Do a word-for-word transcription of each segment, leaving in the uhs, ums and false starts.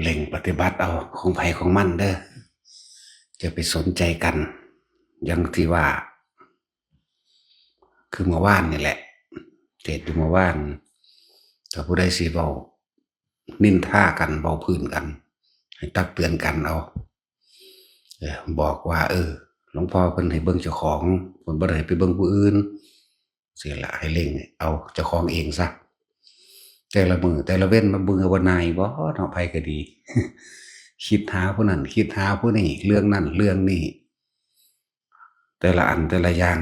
เร่งปฏิบัติเอาของไผของมันเด้อ จะไปสนใจกัน อย่างที่ว่า คือเมื่อวานนี่แหละ เทศน์อยู่เมื่อวาน ถ้าผู้ใดสิเว้านินทากัน เว้าพื้นกัน ให้ตักเตือนกันเอา เออ บอกว่า เออ หลวงพ่อเพิ่นให้เบิ่งเจ้าของ เพิ่นบ่ได้ให้ไปเบิ่งผู้อื่น สิละ ให้เร่งเอาเจ้าของเองซะ แต่ละมื้อแต่ละเว็นมาเบิ่งว่าหน่ายบ่เนาะ ไผก็ดี คิดหาผู้นั้น คิดหาผู้นี้ เรื่องนั้นเรื่องนี้ แต่ละอันแต่ละอย่าง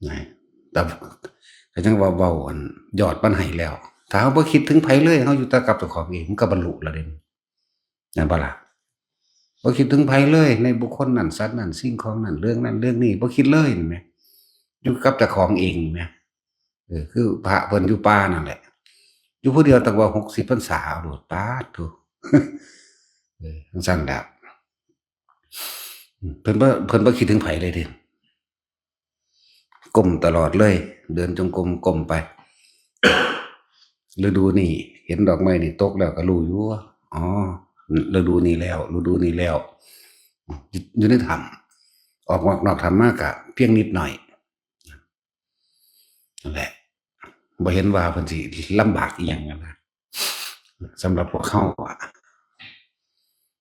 นะ แต่ก็จั่งว่าเว้าอันยอดมันให้แล้ว ถ้าเฮาบ่คิดถึงไผเลย เฮาอยู่แต่กับเจ้าของเอง มันก็บรรลุแล้วเด้ แม่นบ่ล่ะ บ่คิดถึงไผเลย ในบุคคลนั้น สัตว์นั้น สิ่งของนั้น เรื่องนั้น เรื่องนี้ บ่คิดเลย นี่แหม อยู่กับเจ้าของเอง นี่แหม เออ คือพระเพิ่นอยู่ป่านั่นแหละ อยู่ผู้เดียวตั้งว่าหกสิบพรรษา โลด ป๊าดโธ่ เออ จั่งซั้นแหละ เพิ่นบ่ เพิ่นบ่คิดถึงไผเลยเด้ ก้มตลอดเลย เดินจงกรมก้มไป ฤดูนี้เห็นดอกไม้นี่ตกแล้วก็รู้อยู่ว่า อ๋อ ฤดูนี้แล้ว ฤดูนี้แล้ว อยู่ในถ้ำ ออกนอกถ้ำมาก็เพียงนิดหน่อย นั่นแหละ บ่เห็นว่าเพิ่นสิลำบากอีหยังนะ สำหรับพวกเฮาอะ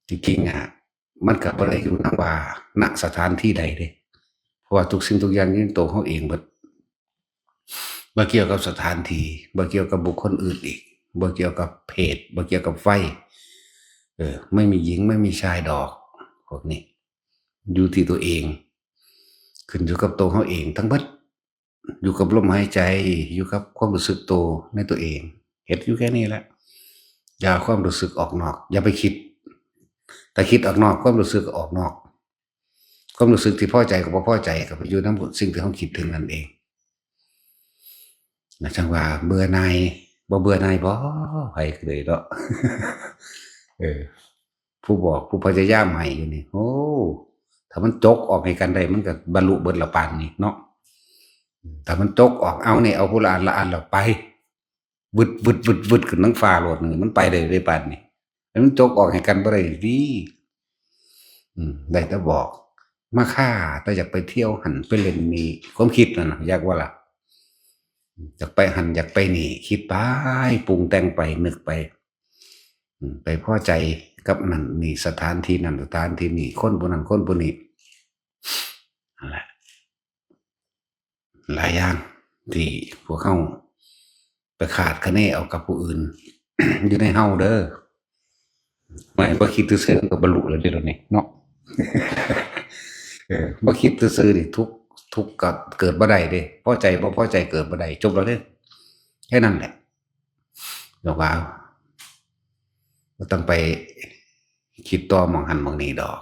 จริงๆอะ มันก็บ่ได้อยู่นำว่า ณ สถานที่ใดเด้ เพราะว่าทุกสิ่งทุกอย่างอยู่ในตัวเฮาเองเบิด บ่เกี่ยวกับสถานที่ บ่เกี่ยวกับบุคคลอื่นอีก บ่เกี่ยวกับเพศ บ่เกี่ยวกับวัย เออ ไม่มีหญิง ไม่มีชายดอก พวกนี้ อยู่ที่ตัวเอง ขึ้นอยู่กับตัวเฮาเองทั้งเบิด อยู่กับลมหายใจ อยู่กับความรู้สึกตัวในตัวเอง เฮ็ดอยู่แค่นี้แหละ อย่าเอาความรู้สึกออกนอก อย่าไปคิด ถ้าคิดออกนอก ความรู้สึกก็ออกนอก ความรู้สึกที่พอใจกับบ่พอใจก็ไปอยู่นำสิ่งที่เฮาคิดถึงนั่นเอง นะ จั่งว่าเบื่อหน่าย บ่เบื่อหน่ายบ่ ไผก็เลยเนาะ เออ ผู้บอกผู้พยายามให้อยู่นี่ โอ้ ถ้ามันจกออกให้กันได้ มันก็บรรลุเบิดละปานนี้เนาะ ถ้ามันจกออก เอานี่ เอาผู้ละอันละอันละไป วึด วึด วึด วึด ขึ้นทั้งฟ้าโลดนี่ มันไปได้เลยปานนี้ แล้วมันจกออกให้กันบ่ได้ดี อืม ได้แต่บอก มาค่า แต่อยากไปเที่ยวหั่นไปเล่นนี่ ความคิดนั่นน่ะ อยากว่าล่ะ อยากไปหั่น อยากไปนี่ คิดไป ปรุงแต่งไป นึกไป อืม ไปพอใจกับนั่นนี่ สถานที่นั่น สถานที่นี่ คนผู้นั้น คนผู้นี้ นั่นแหละ หลายอย่างที่พวกเฮาไปคาดคะเนเอากับผู้อื่น อยู่ในเฮาเด้อ ไม่ บ่คิดซื่อๆก็บรรลุแล้วเด้อนี่เนาะ เออ บ่คิดซื่อๆนี่ทุกข์ ทุกข์ก็เกิดบ่ได้เด้ พอใจบ่พอใจเกิดบ่ได้ จบแล้วเด้อ แค่นั้นแหละ แล้วว่า บ่ต้องไปคิดต่อหม่องหั่นหม่องนี่ดอก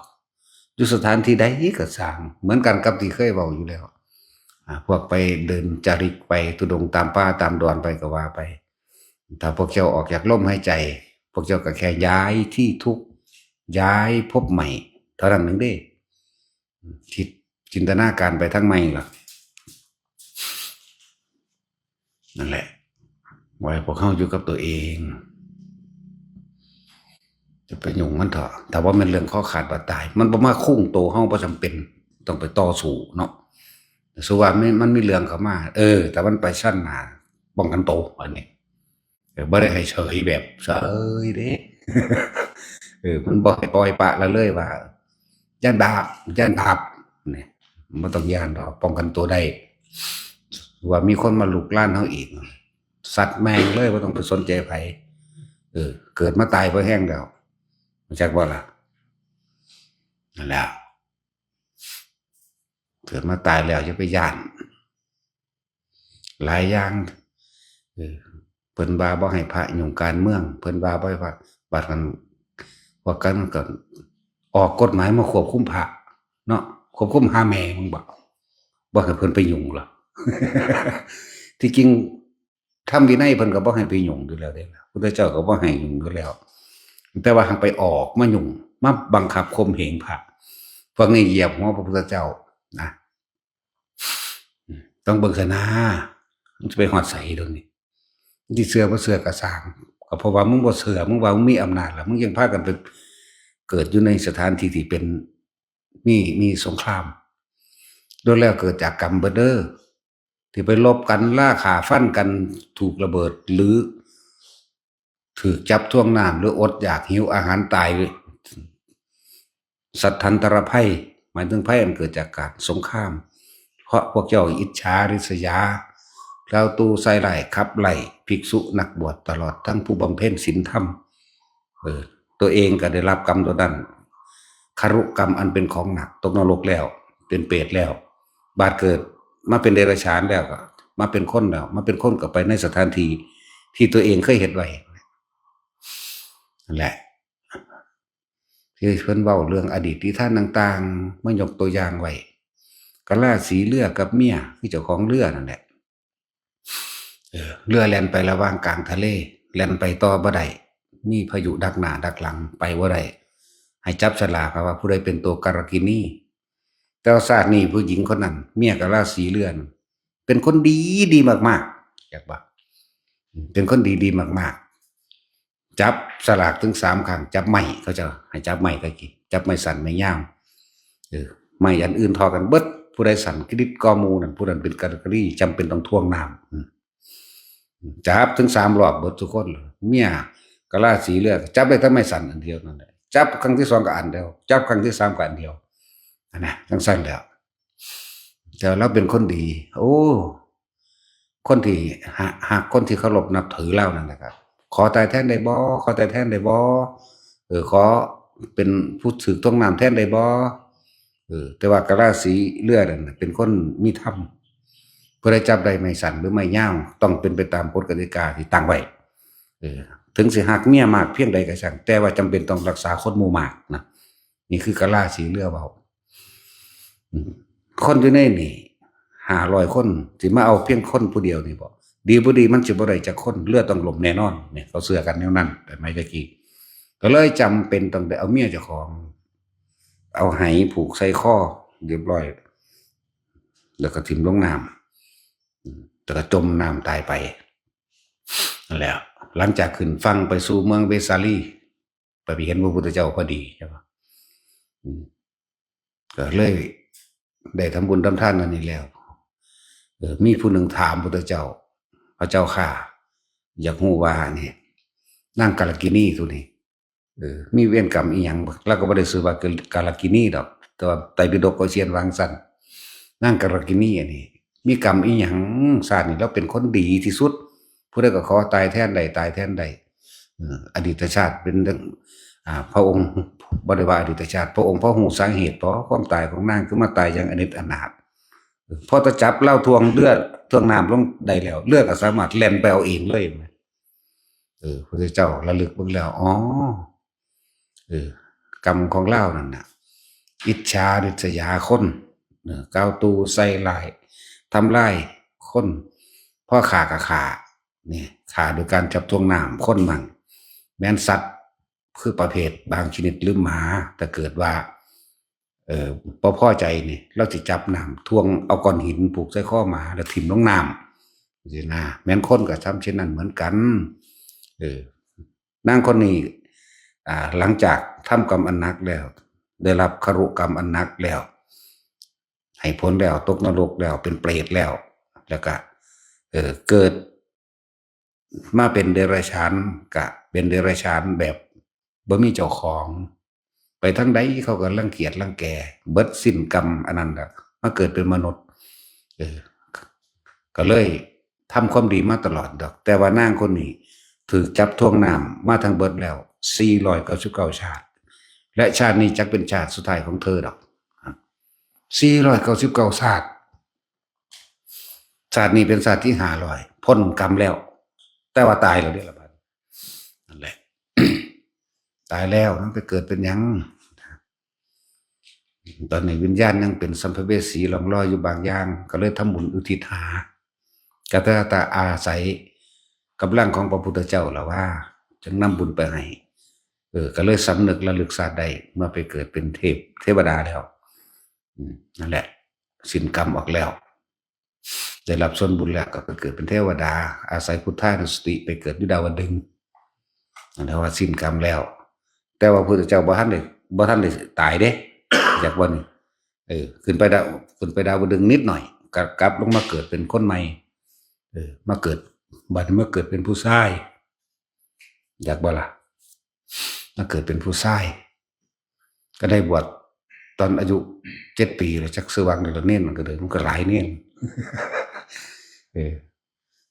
อยู่สถานที่ใดก็ซ่าง เหมือนกันกับที่เคยเว้าอยู่แล้ว อ่า พวกไปเดินจาริกไปธุดงค์ตามป่าตามดอนไปก็ว่าไป ถ้าพวกเจ้าออกจากลมหายใจ พวกเจ้าก็แค่ย้ายที่ทุกข์ ย้ายภพใหม่ เท่านั้นเองเด้ คิดจินตนาการไปทางใหม่ล่ะ นั่นแหละ ไว้พวกเฮาอยู่กับตัวเอง จะไปยุ่งมันเถาะ แต่ว่ามันเรื่องข้อขาดบาดตาย มันบ่มาคุ้งโตเฮา บ่จำเป็นต้องไปต่อสู้เนาะ แต่สู้ว่ามัน มันมีเรื่องเข้ามา เออ แต่มันไปชั้นหน้า ป้องกันโต อันนี้ เออ บ่ได้ให้เฉยแบบเฉยเด้ เออ มันบ่ให้ปล่อยปละละเลยว่า ย่านบาป ย่านบาป นี่ บ่ต้องย่านดอก ป้องกันตัวได้ ว่ามีคนมาลุกลานเฮาอีก ซัดแม่งเลย บ่ต้องไปสนใจไผ เออ เกิดมาตายพอแฮงแล้ว รู้จักบ่ล่ะ นั่นแหละ เกิดมาตายแล้วอย่าไปย่าน หลายอย่าง เออ เพิ่นว่าบ่ให้พระยุ่งการเมือง เพิ่นว่าบ่ให้พระ บัดนั้น พวกกันก็ออกกฎหมายมาควบคุมพระเนาะ ควบคุมหาแม่มึงบ่ บ่ให้เพิ่นไปยุ่งหรอก ที่จริงธรรมวินัยเพิ่นก็บ่ให้ไปยุ่งอยู่แล้วเด้ พุทธเจ้าก็บ่ให้ยุ่งอยู่แล้ว แต่ว่าหากไปออกมายุ่ง มาบังคับข่มเหงพระ พวกนี้เหยียบหัวพระพุทธเจ้านะ ต้องเบิ่งซะนะ มันจะไปฮอดไสดอกนี่ ที่เชื่อบ่เชื่อก็ซ่าง ก็เพราะว่ามึงบ่เชื่อ มึงว่ามึงมีอำนาจแล้ว มึงยังพากันไปเกิดอยู่ในสถานที่ที่เป็น มี มีสงคราม ล้วนแล้วเกิดจากกรรมเบิดเด้อ ที่ไปรบกัน ล่าฆ่าฟันกัน ถูกระเบิด หรือถูกจับถ่วงน้ำ หรืออดอยากหิวอาหารตาย สัตทันตรภัย หมายถึงภัยอันเกิดจากการสงคราม เพราะพวกเจ้าอิจฉาริษยา กล่าวตู่ใส่ร้ายขับไล่ภิกษุนักบวช ตลอดทั้งผู้บำเพ็ญศีลธรรม เออ ตัวเองก็ได้รับกรรมตัวนั้น คารุกรรมอันเป็นของหนัก ตกนรกแล้ว เป็นเปรตแล้ว บาดเกิดมาเป็นเดรัจฉานแล้วก็ มาเป็นคนแล้ว มาเป็นคนก็ไปในสถานที่ที่ตัวเองเคยเฮ็ดไว้ นั่นแหละ ที่เพิ่นเว้าเรื่องอดีตนิทานต่างๆ มายกตัวอย่างไว้ กะลาสีเรือกับเมีย คือเจ้าของเรือนั่นแหละ เออ เรือแล่นไประหว่างกลางทะเล แล่นไปต่อบ่ได้ มีพายุดักหน้าดักหลัง ไปบ่ได้ ให้จับฉลากว่าผู้ใดเป็นตัวกาลกินี แต่ว่าชาตินี้ผู้หญิงคนนั้น เมียกะลาสีเรือนั่น เป็นคนดี ดีมากๆ อยากว่า เป็นคนดี ดีมากๆ จับฉลากถึงสามครั้ง จับไม้ เขาจะให้จับไม้ตะกี้ จับไม้สั้นไม้ยาว เออ ไม้อันอื่นเท่ากันเบิด ผู้ใดสั้นกริดกอหมู่นั่น ผู้นั้นเป็นกาลกินี จำเป็นต้องถ่วงน้ำ อืม จับถึงสามรอบเบิดทุกคน เมียกะลาสีเรือ จับได้แต่ไม้สั้นอันเดียวนั่นแหละ จับครั้งที่สองก็อันเดียว จับครั้งที่สามก็อันเดียว อันนะ จั่งซั่นแล้ว แต่เราเป็นคนดี โอ้ คนที่หะ-, ฮักคนที่เคารพนับถือลาวนั่นแหละครับ ขอตายแทนได้บ่ ขอตายแทนได้บ่ เออ ขอเป็นผู้ถือถ่วงน้ำแทนได้บ่ เออ แต่ว่ากะลาสีเรือนั่นน่ะเป็นคนมีธรรม ผู้ใดจับได้ไม้สั้นหรือไม้ยาว ต้องเป็นไปตามกฎกติกาที่ตั้งไว้ เออ ถึงสิฮักเมียมากเพียงใดก็ช่าง แต่ว่าจำเป็นต้องรักษาคนหมู่มากนะ นี่คือกะลาสีเรือเว้า อืม คนอยู่ในนี่ ห้าร้อยคน สิมาเอาเพียงคนผู้เดียวนี่บ่ ดีบ่ดีมันสิบ่ได้จักคน เรือต้องล่มแน่นอน เนี่ย เขาเชื่อกันแนวนั้น แต่ไม้ตะกี้ ก็เลยจำเป็นต้องได้เอาเมียเจ้าของ เอาไหผูกใส่คอเรียบร้อย แล้วก็ถิ่มลงน้ำ อืม แล้วก็จมน้ำตายไป นั่นแหละ หลังจากขึ้นฝั่งไปสู่เมืองเวสาลี ไปเห็นพระพุทธเจ้าพอดี ใช่ปะ อืม ก็เลยได้ทำบุญทำทานอันนี้แล้ว เออ มีผู้หนึ่งถามพุทธเจ้า พระเจ้าข้า อยากรู้ว่านี่ นางกาลกินีตัวนี้ เออ มีเวรกรรมอีหยังบ่ ลาวก็บ่ได้ชื่อว่ากาลกินีดอก แต่ว่าไตรปิฎกก็เขียนว่าจั่งซั่น นางกาลกินีอันนี้ มีกรรมอีหยัง ชาตินี้ลาวเป็นคนดีที่สุด ผู้ใดก็ขอตายแทนได้ ตายแทนได้ เออ อดีตชาติเป็นเรื่อง อ่า พระองค์บ่ได้ว่าอดีตชาติ พระองค์พอฮู้สาเหตุ เพราะความตายของนางคือมาตายอย่างอนิจอนาถ เออ พอจะจับลาวถ่วงเรือ ถ่วงน้ำลงได้แล้ว เรือก็สามารถแล่นไปเอาเองเลย เออ พระพุทธเจ้าระลึกเบิ่งแล้ว อ๋อ เออ กรรมของลาวนั่นน่ะ อิจฉาริษยาคน เออ กล่าวตู่ใส่ร้าย ทำลายคน พอฆ่าก็ฆ่า นี่ ฆ่าโดยการจับถ่วงน้ำคนมั่ง แม้นสัตว์ คือประเภทบางชนิดหรือหมา ถ้าเกิดว่า เอ่อ บ่พอใจนี่ ลาวสิจับน้ำถ่วง เอาก้อนหินผูกใส่คอหมา แล้วถิ่มลงน้ำ จั่งซี้นะ แม้นคนก็ทำเช่นนั้นเหมือนกัน เออ นางคนนี้ อ่า หลังจากทำกรรมอันหนักแล้ว ได้รับคารุกรรมอันหนักแล้ว ให้ผลแล้ว ตกนรกแล้ว เป็นเปรตแล้ว แล้วก็ เอ่อ เกิดมาเป็นเดรัจฉาน ก็เป็นเดรัจฉานแบบบ่มีเจ้าของ ไปทางใดเขาก็รังเกียจรังแก เบิดสิ้นกรรมอันนั้นแหละ มาเกิดเป็นมนุษย์ เออ ก็เลยทำความดีมาตลอดดอก แต่ว่านางคนนี้ถูกจับถ่วงน้ำมาทั้งเบิดแล้ว สี่ร้อยเก้าสิบเก้า ชาติ และชาตินี้จักเป็นชาติสุดท้ายของเธอดอก สี่ร้อยเก้าสิบเก้า ชาติ ชาตินี้เป็นชาติที่ห้าร้อย พ้นกรรมแล้ว แต่ว่าตายแล้วเด้อละบัด นั่นแหละ ตายแล้วมันไปเกิดเป็นหยัง ตอนนี้วิญญาณยังเป็นสัมภเวสีล่องลอยอยู่บางอย่าง ก็เลยทำบุญอุทิศหา ก็แต่อาศัยกำลังของพระพุทธเจ้าละว่า จึงนำบุญไปให้ เออ ก็เลยสำนึกระลึกชาติได้ เมื่อไปเกิดเป็นเทพ เทวดาแล้ว อืม นั่นแหละ สิ้นกรรมออกแล้ว ได้รับส่วนบุญแล้วก็ไปเกิดเป็นเทวดา อาศัยพุทธานุสติไปเกิดอยู่ดาวดึงส์ นั่นแหละว่าสิ้นกรรมแล้ว แต่ว่าพระพุทธเจ้าบ่ทันได้ บ่ทันได้ตายเด้ จักว่านี่ เออ ขึ้นไปดาว ขึ้นไปดาวดึงส์นิดหน่อย กลับ กลับลงมาเกิดเป็นคนใหม่ เออ มาเกิด บัดนี้มาเกิดเป็นผู้ชาย อยากบ่ล่ะ มาเกิดเป็นผู้ชาย ก็ได้บวชตอนอายุเจ็ดปีแล้ว จักชื่อวังแล้ว เณรมันก็เลย มันก็หลายเณร เออ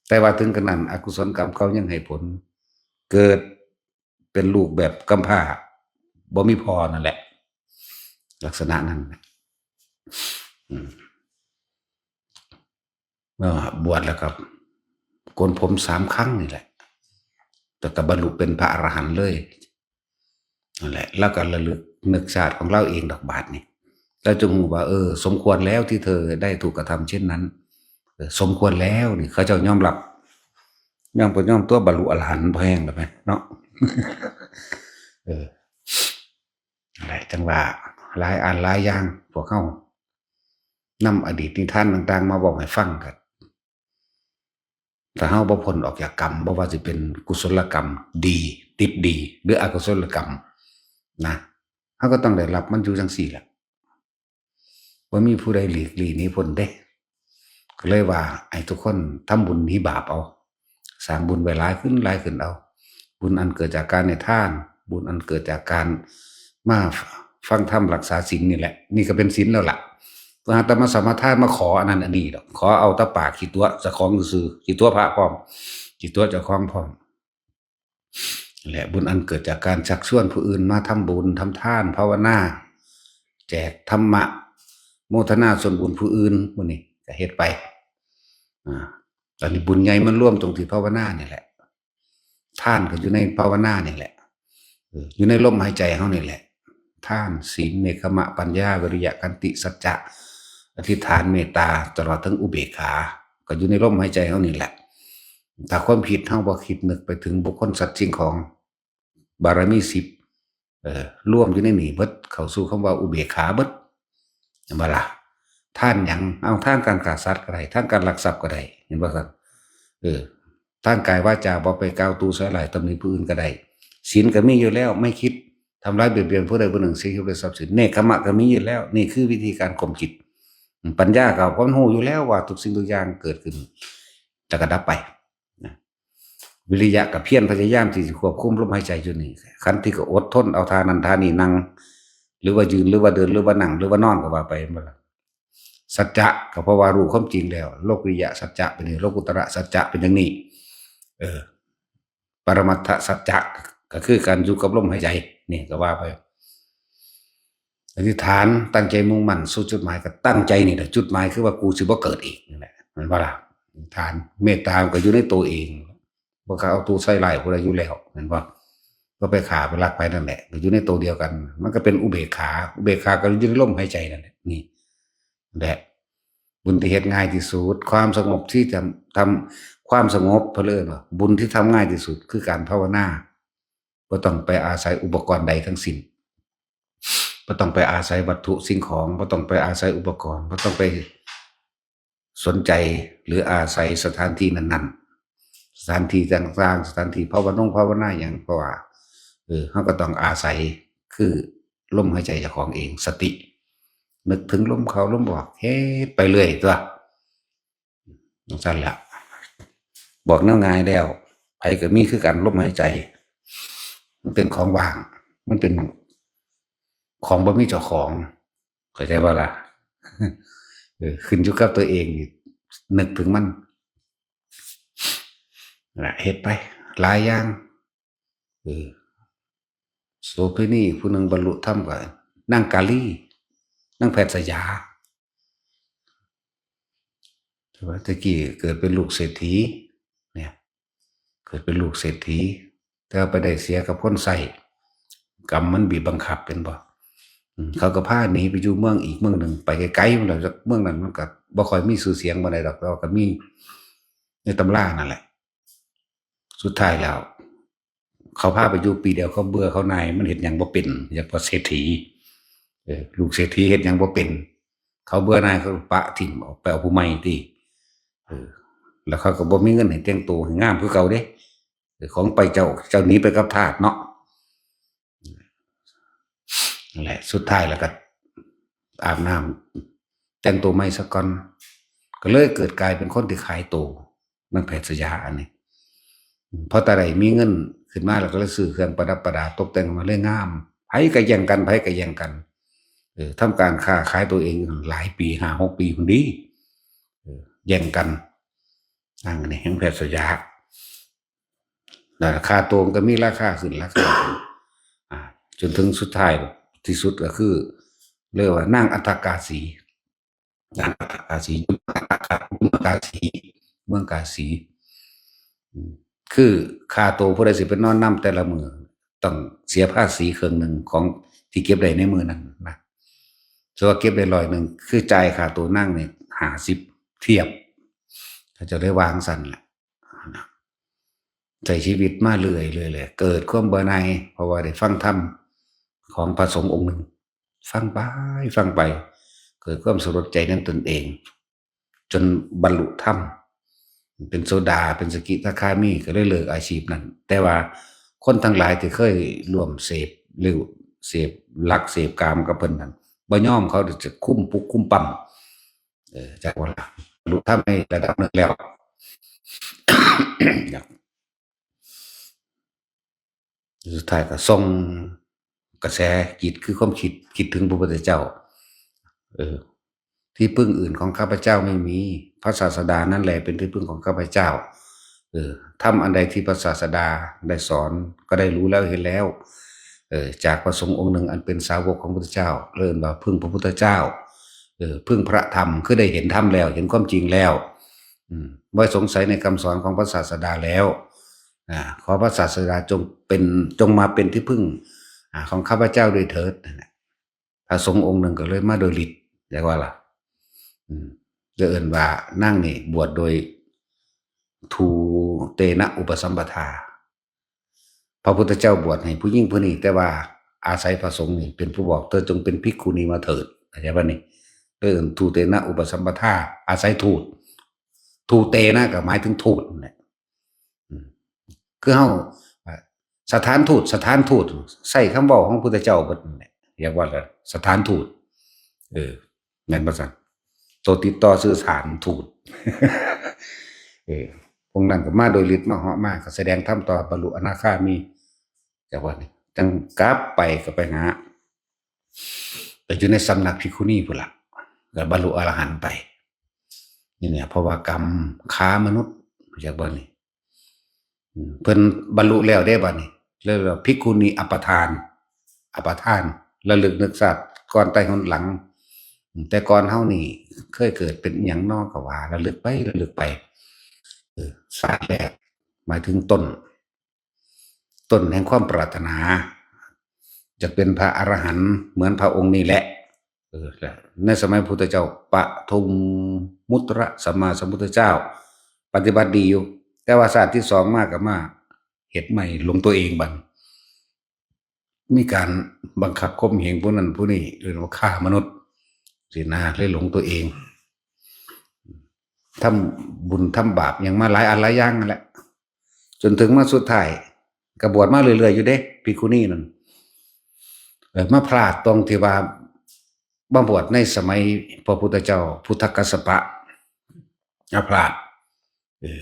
แต่ว่าถึงกระนั้น อกุศลกรรมเก่ายังให้ผล เกิดเป็นลูกแบบกำพร้า บ่มีพ่อนั่นแหละ ลักษณะนั้นน่ะ อืม เมื่อบวชแล้วก็โกนผมสามครั้งนี่แหละ แต่ก็บรรลุเป็นพระอรหันต์เลย นั่นแหละ แล้วก็ระลึกนึกชาติของเราเองดอกบาดนี่ แล้วจึงรู้ว่า เออ สมควรแล้วที่เธอได้ถูกกระทำเช่นนั้น เออ สมควรแล้วนี่ เขาเจ้ายอมรับ ยอมบ่ยอมตัว บรรลุอรหันต์พอแห้งแล้วไหมเนาะ เออ อะไรจังว่า หลายอันหลายอย่าง พวกเขานำอดีตนิทานต่างๆ มาบอกให้ฟังกัน ถ้าเฮาบ่พ้นออกจากกรรม บ่ว่าสิเป็นกุศลกรรมดี ติดดี หรืออกุศลกรรมนะ เฮาก็ต้องได้รับมันอยู่จังซี่แหละ บ่มีผู้ใดหลีกลี่หนีพ้นเด้ ก็เลยว่าให้ทุกคนทำบุญหนีบาปเอา สร้างบุญไว้หลายขึ้นหลายขึ้นเอา บุญอันเกิดจากการให้ทาน บุญอันเกิดจากการมาฟังธรรมรักษาศีลนี่แหละ นี่ก็เป็นศีลแล้วล่ะ เพื่อหาแต่มาสมาทานมาขออันนั้นอันนี้ดอก ขอเอาแต่ปากขี้ตั๋วเจ้าของซื่อๆ ขี้ตั๋วพระพร้อม ขี้ตั๋วเจ้าของพร้อม และบุญอันเกิดจากการชักชวนผู้อื่นมาทำบุญทำทานภาวนา แจกธรรมะ โมทนาส่วนบุญผู้อื่น หมู่นี้ก็เฮ็ดไป อ่า อันนี้บุญใหญ่มันรวมตรงที่ภาวนานี่แหละ ทานก็อยู่ในภาวนานี่แหละ เออ อยู่ในลมหายใจเฮานี่แหละ ทาน ศีล เนกขมะ ปัญญา วิริยะ ขันติ สัจจะ อธิษฐาน เมตตา ตลอดถึงอุเบกขา ก็อยู่ในลมหายใจเฮานี่แหละ ถ้าความคิดเฮาบ่คิดนึกไปถึงบุคคลสัตว์สิ่งของ บารมีสิบ เอ่อ รวมอยู่ในนี่เบิด เข้าสู่คำว่าอุเบกขาเบิด เห็นบ่ล่ะ ทานหยัง เอา ทานการฆ่าสัตว์ก็ได้ ทานการลักทรัพย์ก็ได้ เห็นบ่ครับ เออ ทางกายวาจา บ่ไปกล่าวตู่ใส่ร้ายตำหนิผู้อื่นก็ได้ ศีลก็มีอยู่แล้ว ไม่คิดทำร้ายเบียดเบียนผู้ใดผู้หนึ่ง เสียชีวิตหรือทรัพย์สิน เนกขมะก็มีอยู่แล้ว นี่คือวิธีการข่มจิต ปัญญาก็พร้อมรู้อยู่แล้วว่าทุกสิ่งทุกอย่างเกิดขึ้น แล้วก็ดับไป นะ วิริยะก็เพียรพยายามที่จะควบคุมลมหายใจอยู่นี่ ขันติก็อดทนเอาท่านั้นท่านี้นั่ง หรือว่ายืน หรือว่าเดิน หรือว่านั่ง หรือว่านอนก็ว่าไป แม่นบ่ล่ะ สัจจะก็เพราะว่ารู้ความจริงแล้ว โลกุตระสัจจะเป็นอย่างนี้ โลกุตระสัจจะเป็นอย่างนี้ เออ ปรมัตถสัจจะก็คือการอยู่กับลมหายใจ นี่ก็ว่าไป อธิษฐานตั้งใจมุ่งมั่นสู่จุดหมาย ก็ตั้งใจนี่แหละ จุดหมายคือว่ากูสิบ่เกิดอีก นั่นแหละ แม่นบ่ล่ะ อธิษฐาน เมตตามันก็อยู่ในตัวเอง บ่ก็เอาตู่ใส่ร้ายผู้ใดอยู่แล้ว แม่นบ่ ก็ไปฆ่าไปลักไปนั่นแหละ ก็อยู่ในตัวเดียวกัน มันก็เป็นอุเบกขา อุเบกขาก็อยู่ในลมหายใจนั่นแหละ นี่แหละ บุญที่เฮ็ดง่ายที่สุด ความสงบที่ทำ ทำ ความสงบ เพิ่นเอิ้นว่าบุญที่ทำง่ายที่สุดคือการภาวนา บ่ต้องไปอาศัยอุปกรณ์ใดทั้งสิ้น บ่ต้องไปอาศัยวัตถุสิ่งของ บ่ต้องไปอาศัยอุปกรณ์ บ่ต้องไปสนใจหรืออาศัยสถานที่นั้นๆ สถานที่ต่างๆ สถานที่ภาวนงภาวนาหยัง เพราะว่า เออ เฮาก็ต้องอาศัยคือลมหายใจเจ้าของเอง สติ นึกถึงลมเข้าลมออก เฮ็ดไปเรื่อยตั๊ว จั่งซั้นล่ะ บอกแนวง่ายแล้ว ไผก็มีคือกัน ลมหายใจ มันเป็นของว่าง มันเป็นของบ่มีเจ้าของ เข้าใจบ่ล่ะ เออ ขึ้นอยู่กับตัวเองนี่ นึกถึงมัน น่ะ เฮ็ดไป หลายอย่าง เออ โสเภณีผู้หนึ่งบรรลุธรรมก็นางกาลี นางแพทย์สยา แต่ว่าตะกี้เกิดเป็นลูกเศรษฐี เนี่ย เกิดเป็นลูกเศรษฐี แต่ว่าไปได้เสียกับคนใช้ กรรมมันบีบบังคับ เป็นบ่ อืม เขาก็พาหนีไปอยู่เมืองอีกเมืองหนึ่ง ไปไกลๆ มันแล้ว เมืองนั้นมันก็บ่ค่อยมีชื่อเสียงปานใดดอก แต่ว่าก็มีในตำรานั่นแหละ สุดท้ายแล้ว เขาพาไปอยู่ปีเดียว เขาเบื่อเขาหน่าย มันเฮ็ดหยังบ่เป็น อยากว่าเศรษฐี เออ ลูกเศรษฐีเฮ็ดหยังบ่เป็น เขาเบื่อหน่าย เขาปะถิ่มออกไปเอาผู้ใหม่ติ เออ แล้วเขาก็บ่มีเงินให้แต่งตัวให้งามคือเก่าเด้ ของไปเจ้า เจ้าหนีไปกับทาสเนาะ นั่นแหละ สุดท้ายแล้วก็อาบน้ำแต่งตัวใหม่ซะก่อน ก็เลยเกิดกลายเป็นคนที่ขายตัว นางแพทย์สยาอันนี้ เพราะแต่ใดมีเงินขึ้นมาแล้วก็เลยซื้อเครื่องประดับประดาตกแต่งมาเลยงาม ไผก็แย่งกัน ไผก็แย่งกัน เออ ทำการค้าขายตัวเองหลายปี ห้าหกปีคนดี เออ แย่งกัน นางอันนี้แห่งแพทย์สยา ราคาตัวมันก็มีราคาขึ้นราคาขึ้น อ่า จนถึงสุดท้ายที่สุดก็คือ เรียกว่านางอัฏฐกาสี นางอัฏฐกาสีอยู่เมืองอัฏฐกา เมืองกาสี เมืองกาสี อืม คือค่าตัวผู้ใดสิไปนอนนำแต่ละมื้อต้องเสียภาษีครึ่งหนึ่งของที่เก็บได้ในมื้อนั้นนะ สมมุติว่าเก็บได้ร้อยหนึ่ง คือจ่ายค่าตัวนางนี่ ห้าสิบ เทียบ เขาเจ้าได้วางซั่นแหละ ใช้ชีวิตมาเรื่อยๆเลย เกิดความเบื่อหน่าย เพราะว่าได้ฟังธรรมของพระสงฆ์องค์หนึ่ง ฟังไป ฟังไป เกิดความสลดใจในตนเอง จนบรรลุธรรม เป็นโสดา เป็นสกิทาคามี ก็เลยเลิกอาชีพนั้น แต่ว่าคนทั้งหลายที่เคยร่วมเสพหรือเสพรักเสพกามกับเพิ่นนั้น บ่ยอม เขาจะคุมปุ๊กคุมปั๊ม เออ จากว่าบรรลุธรรมในระดับหนึ่งแล้ว สุดท้ายก็ส่งกระแสจิตคือความคิด คิดถึงพระพุทธเจ้า เออ ที่พึ่งอื่นของข้าพเจ้าไม่มี พระศาสดานั่นแหละเป็นที่พึ่งของข้าพเจ้า เออ ธรรมอันใดที่พระศาสดาได้สอนก็ได้รู้แล้วเห็นแล้ว เออ จากพระสงฆ์องค์หนึ่งอันเป็นสาวกของพระพุทธเจ้า เรียกว่าพึ่งพระพุทธเจ้า เออ พึ่งพระธรรม คือได้เห็นธรรมแล้ว เห็นความจริงแล้ว อืม บ่สงสัยในคำสอนของพระศาสดาแล้ว อ่า ขอพระศาสดาจงเป็น จงมาเป็นที่พึ่ง อ่า ของข้าพเจ้าด้วยเถิด นั่นแหละ พระสงฆ์องค์หนึ่งก็เลยมาโดยฤทธิ์ เรียกว่าล่ะ อืม จะเอิ้นว่านางนี่บวชโดย ทูเตนะอุปสัมปทา พระพุทธเจ้าบวชให้ผู้หญิงผู้นี้ แต่ว่าอาศัยพระสงฆ์นี่เป็นผู้บอก เธอจงเป็นภิกขุณีมาเถิด เข้าใจปะนี่ เออ ทูเตนะอุปสัมปทา อาศัยทูต ทูเตนะก็หมายถึงทูตนั่นแหละ อืม คือเฮา อ่า สถานทูต สถานทูต ใช้คำเว้าของพุทธเจ้าเบิดนั่นแหละ เรียกว่าสถานทูต เออ แม่นบ่ซั่น ตัวติดต่อสื่อสารทูต เออ พวกนั้นก็มาโดยฤทธิ์มาเหาะมา ก็แสดงธรรมต่อบรรลุอนาคามี จากว่านี่ จังกลับไปก็ไปหา ไปอยู่ในสำนักภิกขุณีพุ้นล่ะ ก็บรรลุอรหันต์ไป นี่เนี่ย เพราะว่ากรรมค้ามนุษย์ จากว่านี่ อืม เพิ่นบรรลุแล้วเด้บัดนี้ เรียกว่าภิกขุณีอัปปทาน อัปปทาน ระลึกนึกชาติก่อนแต่หนหลัง อืม แต่ก่อนเฮานี่เคยเกิดเป็นอิหยังน้อก็ว่า ระลึกไป ระลึกไป เออ ชาติแรก หมายถึงต้น ต้นแห่งความปรารถนา จะเป็นพระอรหันต์เหมือนพระองค์นี่แหละ เออ ในสมัยพุทธเจ้า ปทุมมุตระสัมมาสัมพุทธเจ้า ปฏิบัติดีอยู่ แต่ว่าชาติที่สองมาก็มาเฮ็ดใหม่หลงตัวเองบัด มีการบังคับข่มเหงผู้นั้นผู้นี้ เรียกว่าฆ่ามนุษย์ สินะ เลยหลงตัวเอง ทำบุญทำบาปหยังมาหลายอันหลายอย่างนั่นแหละ จนถึงมาสุดท้าย ก็บวชมาเรื่อยๆอยู่เด้ ภิกขุณีนั่น เออ มาพลาดตรงที่ว่ามาบวชในสมัยพระพุทธเจ้า พุทธกัสสปะ มาพลาด เออ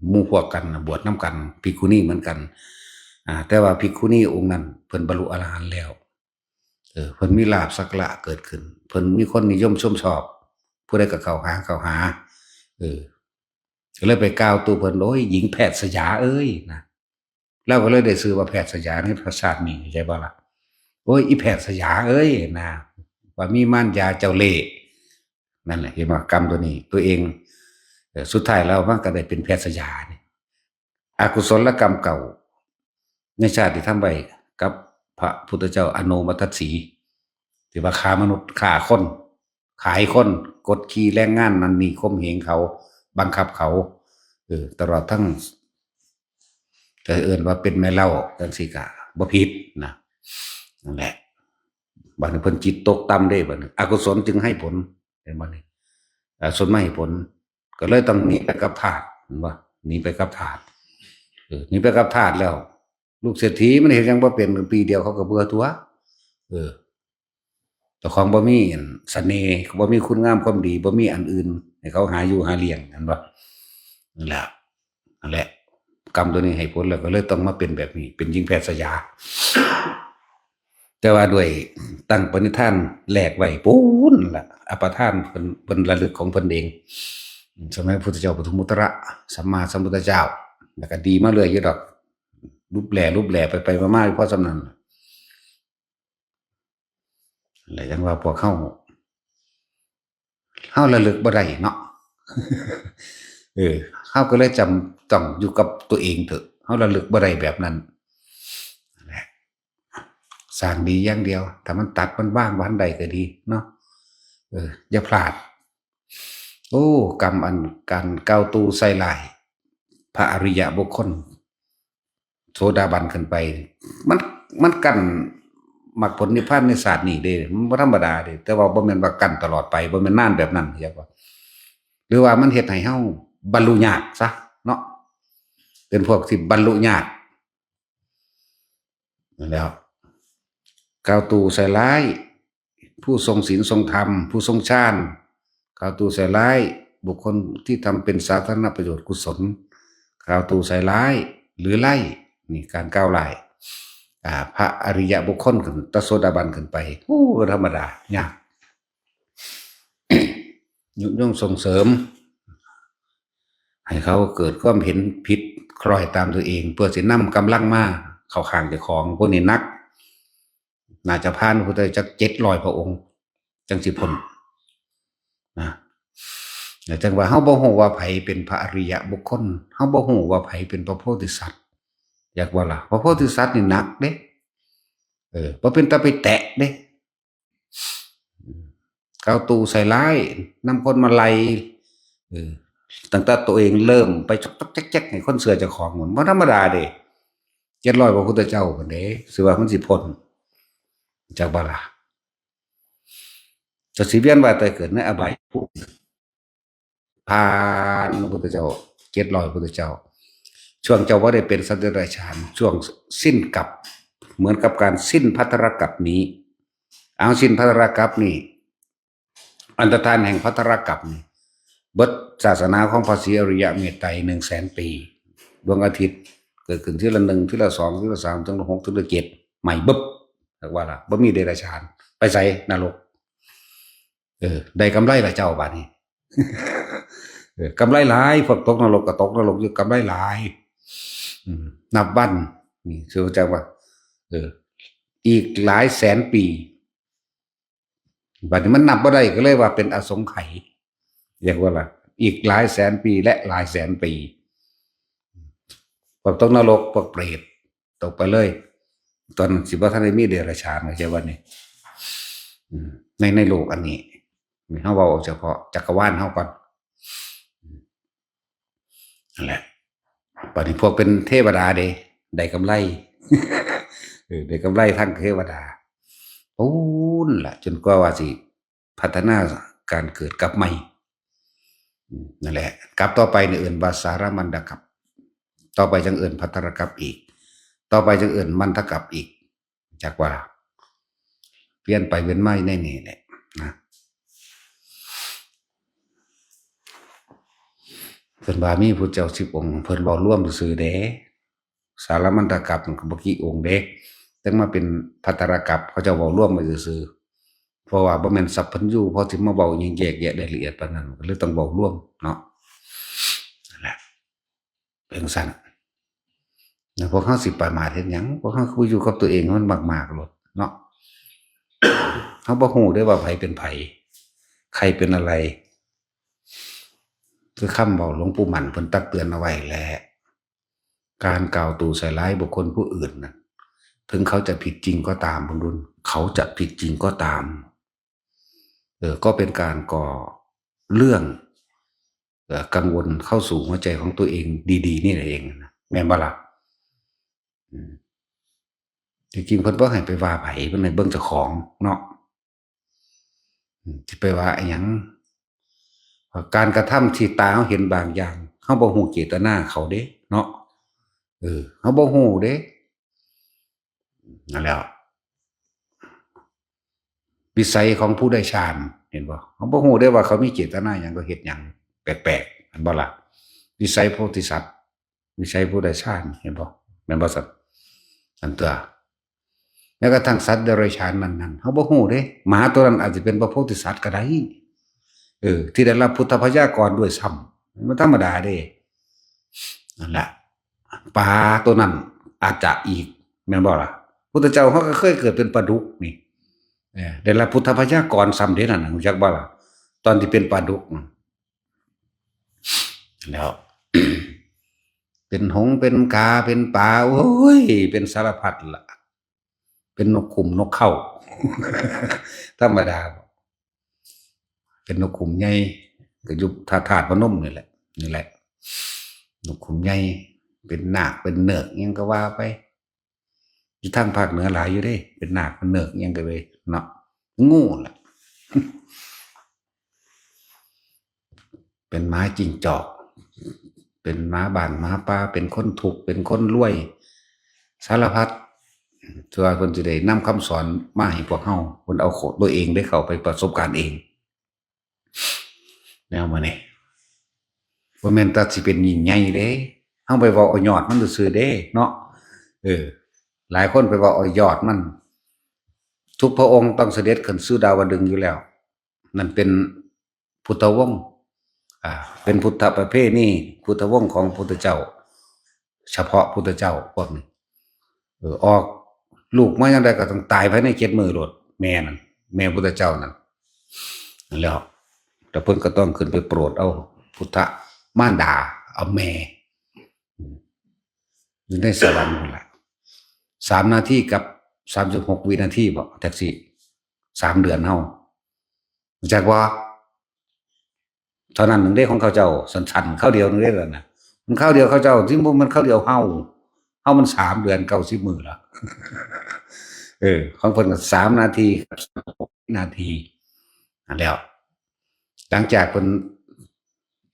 หมู่พวกกันน่ะบวชนำกัน ภิกขุณีเหมือนกัน อ่า แต่ว่าภิกขุณีองค์นั้นเพิ่นบรรลุอรหันต์แล้ว เออ เพิ่นมีลาภสักการะเกิดขึ้น เพิ่นมีคนนิยมชมชอบ ผู้ใดก็เข้าหา เข้าหา เออ ก็เลยไปกล่าวตู่เพิ่น "โอ้ย หญิงแพทย์สยาเอ้ย" นะ ลาวก็เลยได้ชื่อว่าแพทย์สยาในชาตินี้ เข้าใจบ่ล่ะ "โอ้ย อีแพทย์สยาเอ้ย" นะ ว่ามีมารยาเจ้าเล่ห์ นั่นแหละ เห็นบ่ กรรมตัวนี้ ตัวเอง เอ่อ สุดท้ายแล้วมันก็ได้เป็นแพทย์สยานี่ อกุศลกรรมเก่า ในชาติที่ทำไว้กับพระพุทธเจ้าอโนมทัสสี ที่ว่าฆ่ามนุษย์ ฆ่าคน ขายคน กดขี่แรงงานนั่นนี่ ข่มเหงเขา บังคับเขา เออ ตลอดทั้ง ก็เอิ้นว่าเป็นแม่เหล้าจังซี่ก็บ่ผิดนะ นั่นแหละ บัดนี้เพิ่นจิตตกต่ำเด้ บัดนี้ อกุศลจึงให้ผล เห็นบ่นี่ อกุศลมาให้ผล ก็เลยต้องหนีไปกับทาส เห็นบ่ หนีไปกับทาส อ นี่ไปกับธาตุแล้ว ลูกเศรษฐีมันเฮ็ดหยังบ่เป็น ปีเดียวเขาก็เบื่อตัว เออ เจ้าของบ่มีอันเสน่ห์ บ่มีคุณงามความดี บ่มีอันอื่น ให้เขาหาอยู่หาเลี้ยง เห็นบ่ นั่นแหละ นั่นแหละ กรรมตัวนี้ให้ผลแล้วก็เลยต้องมาเป็นแบบนี้ เป็นหญิงแพทย์สยา แต่ว่าด้วยตั้งปณิธานแลกไว้ปูนละ อัปทานเพิ่น เพิ่นระลึกของเพิ่นเอง สมัยพุทธเจ้าปทุมมุตระ สัมมาสัมพุทธเจ้า แล้วก็ดีมาเรื่อยอยู่ดอก ลุบแหล่ลุบแหล่ไปไปมามาอยู่พอส่ำนั้น แล้วจังว่าพวกเฮา เฮาระลึกบ่ได้เนาะ เออ เฮาก็เลยจำต้องอยู่กับตัวเองเถอะ เฮาระลึกบ่ได้แบบนั้น นั่นแหละ สร้างดีอย่างเดียว ถ้ามันตัดมันวางบ่ทันได้ก็ดีเนาะ เออ อย่าพลาด โอ้ กรรมอันการกล่าวตู่ใส่ร้าย พระอริยะบุคคล โสดาบันขึ้นไป มัน มันกั้นมรรคผลนิพพานในชาตินี้เด้ มันบ่ธรรมดาเด้ แต่ว่าบ่แม่นว่ากั้นตลอดไป บ่แม่นนานแบบนั้น เข้าใจบ่ หรือว่ามันเฮ็ดให้เฮาบรรลุยากซะเนาะ เป็นพวกที่บรรลุยาก นั่นแหล้ว กล่าวตู่ใส่ร้าย ผู้ทรงศีลทรงธรรม ผู้ทรงฌาน กล่าวตู่ใส่ร้าย บุคคลที่ทำเป็นสาธารณประโยชน์กุศล กล่าวตู่ใส่ร้าย หรือไล่ นี่การกล่าวร้าย อ่า พระอริยะบุคคลขึ้น ตโสดาบันขึ้นไป โอ้ บ่ธรรมดา ยาก ยุยงส่งเสริม ให้เขาเกิดความเห็นผิดคล้อยตามตัวเอง เพื่อสินำกำลังมาเข้าข้างเจ้าของ พวกนี้หนัก น่าจะผ่านพระพุทธเจ้าจักเจ็ดร้อยพระองค์ จังสิพ้น นะ แล้วจังว่าเฮาบ่ฮู้ว่าไผเป็นพระอริยะบุคคล เฮาบ่ฮู้ว่าไผเป็นพระโพธิสัตว์ อยากว่าล่ะ พระโพธิสัตว์นี่หนักเด้ เออ บ่เป็นตาไปแตะเด้ กล่าวตู่ใส่ร้าย นำคนมาไล่ เออ ตั้งแต่ตัวเองเริ่มไปจอกๆแจ๊กๆให้คนเชื่อเจ้าของ มันบ่ธรรมดาเด้ เจ็ดร้อยพระพุทธเจ้าพุ้นเด้ สิว่ามันสิพ้น จักบ่ล่ะ เจ้าสิเวียนว่ายตายเกิดในอบายภูมิ ผ่านพระพุทธเจ้า เจ็ดร้อยพุทธเจ้า ช่วงเจ้าบ่ได้เป็นสัตว์เดรัจฉาน ช่วงสิ้นกัป เหมือนกับการสิ้นภัทรกัปนี้ เอาสิ้นภัทรกัปนี้ อันตรธานแห่งภัทรกัปนี้ เบิดศาสนาของพระศรีอริยะเมตไตรหนึ่งแสนปี ดวงอาทิตย์เกิดขึ้นทีละหนึ่ง ทีละสอง ทีละสาม ทีละหก ทีละเจ็ด ใหม่บึบ เรียกว่าล่ะ บ่มีเดรัจฉาน ไปไส นรก เออ ได้กำไรล่ะเจ้าบาดนี้ เออ กำไรหลาย พวกตกนรกก็ตกนรกอยู่ กำไรหลาย อืม นับวัน นี่คือจังว่า เออ อีกหลายแสนปี บัดนี้มันนับบ่ได้ก็เลยว่าเป็นอสงไขย เรียกว่าล่ะ อีกหลายแสนปีและหลายแสนปี พวกตกนรก พวกเปรต ตกไปเลย ตอนนั้นสิบ่ทันได้มีเดรัจฉาน เข้าใจบ่นี่ อืม ใน ในโลกอันนี้ นี่เฮาเว้าเฉพาะจักรวาลเฮาก่อน นั่นแหละ บัดนี้พวกเป็นเทวดาเด้ ได้กำไร เออ ได้กำไรทางเทวดา ปูนล่ะ จนกว่าว่าสิพัฒนาการเกิดกลับใหม่ อืม นั่นแหละ กัปต่อไปนี่เอิ้นว่าสารมัณฑกัป ต่อไปจังเอิ้นภัทรกัปอีก ต่อไปจังเอิ้นมัณฑกัปอีก จักว่าล่ะ เวียนไปเวียนมาอยู่ในนี่แหละนะ เพิ่นว่ามีพุทธเจ้าสิบองค์ เพิ่นเว้ารวมซื่อๆเด้ สารมัณฑกัปมันก็บ่กี่องค์เด้ แต่มาเป็นภัทรกัป เขาเจ้าเว้ารวมไว้ซื่อๆ เพราะว่าบ่แม่นสัพพัญญู พอสิมาเว้าหยังแยกแยะได้ละเอียดปานนั้น ก็เลยต้องเว้ารวมเนาะ นั่นแหละ เป็นซั่น แล้วพวกเฮาสิประมาทเฮ็ดหยัง พวกเฮาคืออยู่กับตัวเองมันมากๆโลดเนาะ เฮาบ่ฮู้เด้ว่าไผเป็นไผ ใครเป็นอะไร คือคำเว้าหลวงปู่หมั่นเพิ่นตักเตือนเอาไว้แหละ การกล่าวตู่ใส่ร้ายบุคคลผู้อื่นน่ะ ถึงเขาจะผิดจริงก็ตาม บุญรุ่น เขาจะผิดจริงก็ตาม เออ ก็เป็นการก่อเรื่อง เอ่อ กังวลเข้าสู่หัวใจของตัวเองดีๆนี่แหละเองนะ แม่นบ่ล่ะ อืม จริงๆเพิ่นบ่ให้ไปว่าไผ เพิ่นให้เบิ่งเจ้าของเนาะ อืม สิไปว่าอิหยัง การกระทำที่ตาเฮาเห็นบางอย่าง เฮาบ่ฮู้เจตนาเขาเด้เนาะ เออ เขาบ่ฮู้เด้ นั่นแหละ วิสัยของผู้ได้ฌาน เห็นบ่ เขาบ่ฮู้ได้ว่าเขามีเจตนาหยัง ก็เฮ็ดหยังแปลกๆ เห็นบ่ล่ะ วิสัยโพธิสัตว์ วิสัยผู้ได้ฌาน เห็นบ่ แม่นบ่ซั่น อันตัว แล้วก็ทั้งสัตว์เดรัจฉานนั้นๆ เขาบ่ฮู้เด้ หมาตัวนั้นอาจจะเป็นพระโพธิสัตว์ก็ได้ เออ ที่ได้รับพุทธพยากรด้วยซ้ำ มันธรรมดาเด้ นั่นแหละ ปลาตัวนั้นอาจจะอีก แม่นบ่ล่ะ พุทธเจ้าเขาก็เคยเกิดเป็นปลาดุกนี่ เออ ได้รับพุทธพยากรซ้ำเด้นั่นน่ะ รู้จักบ่ล่ะ ตอนที่เป็นปลาดุกน่ะ แล้ว เป็นหงส์ เป็นกา เป็นปลา โอ้ย เป็นสารพัดละ เป็นนกขุมนกเขา ธรรมดา เป็นนกขุมใหญ่ ก็อยู่พระธาตุพนมนี่แหละ นี่แหละ นกขุมใหญ่ เป็นนาค เป็นเนิก หยังก็ว่าไป อยู่ทางภาคเหนือหลายอยู่เด้ เป็นนาค เป็นเนิก หยังก็เลย เนาะ งูล่ะ เป็นหมาจิ้งจอก เป็นหมาบ้านหมาป่า เป็นคนทุกข์ เป็นคนรวย สารพัด เพื่อเพิ่นสิได้นำคำสอนมาให้พวกเฮา เพิ่นเอาตัวเองได้เข้าไปประสบการณ์เอง แนวมื้อนี้ บ่แม่นแต่สิเป็นยิ่งใหญ่เด้ เฮาไปเว้าเอายอดมันซื่อๆเด้ เนาะ เออ หลายคนไปเว้าเอายอดมัน ทุกพระองค์ต้องเสด็จขึ้นสู่ดาวดึงส์อยู่แล้ว นั่นเป็นพุทธวงศ์ อ่า เป็นพุทธประเพณี พุทธวงศ์ของพุทธเจ้า เฉพาะพุทธเจ้าพวกนี้ เออ ออกลูกมาจั่งใดก็ต้องตายภายในเจ็ดมื้อโลด แม่นั่น แม่พุทธเจ้านั่น นั่นแหล้ว แต่เพิ่นก็ต้องขึ้นไปโปรดเอาพุทธมารดา เอาแม่ อยู่ในสวรรค์นั่นแหละ สามนาทีกับสามสิบหกวินาทีบ่ แท็กซี่ สามเดือนเฮา รู้จักบ่ เท่านั้นหนึ่งเด้ของเขาเจ้า สั้นๆ คราวเดียวหนึ่งเด้แล้วนะ มันคราวเดียวเขาเจ้า ที่มันคราวเดียวเฮา เฮามันสามเดือนเก้าสิบมื้อละ เออ ของเพิ่นก็สามนาทีกับสามสิบหกวินาที นั่นแหล้ว หลังจากเพิ่น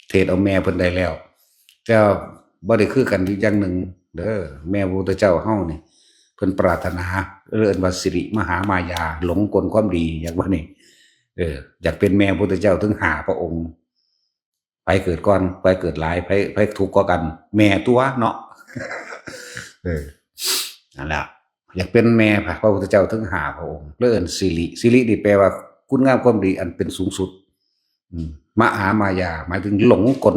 เทศน์เอาแม่เพิ่นได้แล้ว แต่บ่ได้คือกันอยู่อย่างหนึ่งเด้อ แม่พระพุทธเจ้าเฮานี่ เพิ่นปรารถนา เอิ้นว่าสิริมหามายา หลงกลความดี อยากว่านี่ เออ อยากเป็นแม่พระพุทธเจ้าถึงห้าพระองค์ ไผเกิดก่อน ไผเกิดหลาย ไผ ไผทุกข์กว่ากัน แม่ตัวเนาะ เออ นั่นแหละ อยากเป็นแม่พระพุทธเจ้าถึงห้าพระองค์ เลยเอิ้นสิริ สิรินี่แปลว่าคุณงามความดีอันเป็นสูงสุด อืม มหามายา หมายถึงหลงกล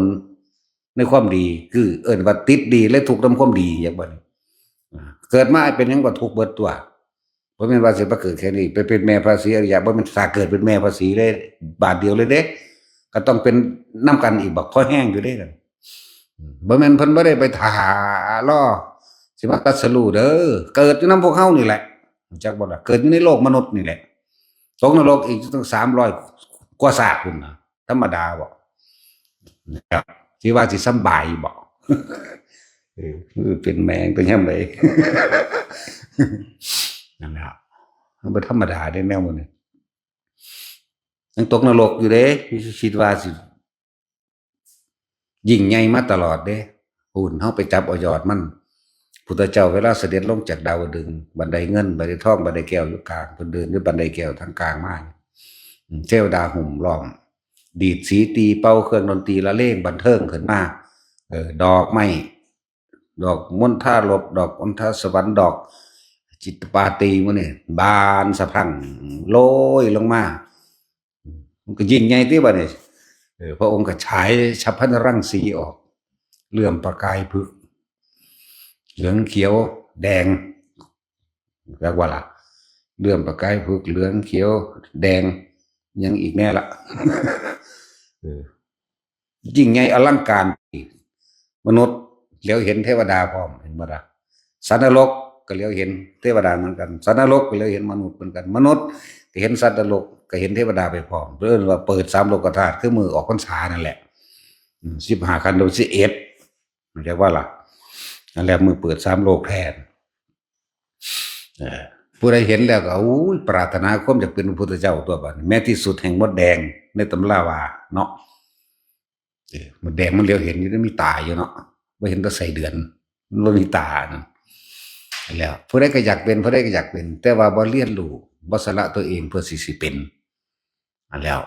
ในความดี คือเอิ้นว่าติดดีและทุกข์นำความดี อยากว่านี่ อ่า เกิดมาเป็นหยังก็ทุกข์เบิดตัว บ่แม่นว่าสิมาเกิดแค่นี้ ไปเป็นแม่พระศรีอริยะ บ่แม่นถ้าเกิดเป็นแม่พระศรีเลย บาทเดียวเลยเด้ ก็ต้องเป็นนำกันอีกบักพอแฮงอยู่เด้นั่น อืม บ่แม่นเพิ่นบ่ได้ไปถ่ารอสิมาตรัสรู้เด้อ เกิดอยู่นำพวกเฮานี่แหละ รู้จักบ่ล่ะ เกิดอยู่ในโลกมนุษย์นี่แหละ ตกนรกอีกตั้งสามร้อยกว่าชาติพุ้นน่ะ ธรรมดาบ่ นะครับ สิว่าสิสำบายบ่ เออ คือเป็นแม่งเป็นยามใด นั่นแหละ มันบ่ธรรมดาเด้แนวหมู่นี้ ยังตกนรกอยู่เด้ คิดว่าสิ ยิ่งใหญ่มาตลอดเด้ พู้น เฮาไปจับเอายอดมัน พุทธเจ้าเวลาเสด็จลงจากดาวดึงส์ บันไดเงิน บันไดทอง บันไดแก้วอยู่กลาง เพิ่นเดินด้วยบันไดแก้วทางกลางมา อืม เทวดาหุ้มล้อม ดีดสีตีเป่าเครื่องดนตรีละเลงบันเทิงขึ้นมา เออ ดอกไม้ ดอกมณฑารบ ดอกมณฑาสวรรค์ ดอกจิตตปาตีหมู่นี่ บานสะพรั่ง โรยลงมา มันก็ยิ่งใหญ่ติบัดนี้ เออ พระองค์ก็ฉายฉัพพนรังสีออก เหลื่อมประกายผึก เหลืองเขียวแดง เรียกว่าล่ะ เหลื่อมประกายผึก เหลืองเขียวแดง ยังอีกแน่ละ เออ ยิ่งใหญ่อลังการ มนุษย์เหลียวเห็นเทวดาพร้อม เห็นบ่ล่ะ สัตว์นรกก็เหลียวเห็นเทวดาเหมือนกัน สัตว์นรกก็เหลียวเห็นมนุษย์เหมือนกัน มนุษย์ก็เห็นสัตว์นรก ก็เห็นเทวดาไปพร้อม เอิ้นว่าเปิดสามโลกธาตุ คือมื้อออกพรรษานั่นแหละ อืม สิบห้าค่ำเดือนสิบเอ็ด เรียกว่าล่ะ นั่นแหละมื้อเปิดสามโลกแท้ เออ ผู้ใดเห็นแล้วก็ โอ้ย ปรารถนาความอยากเป็นพระพุทธเจ้าตัวบัดนี้ แม้ที่สุดแห่งมดแดงในตำราว่าเนาะ เออ มดแดงมันเหลียวเห็นอยู่ มีตาอยู่เนาะ บ่เห็นแต่ไส้เดือน บ่มีตานั่นแหล้ว ผู้ใดก็อยากเป็น ผู้ใดก็อยากเป็น แต่ว่าบ่เรียนรู้ บ่สละตัวเองเพื่อสิ สิเป็น อันแล้ว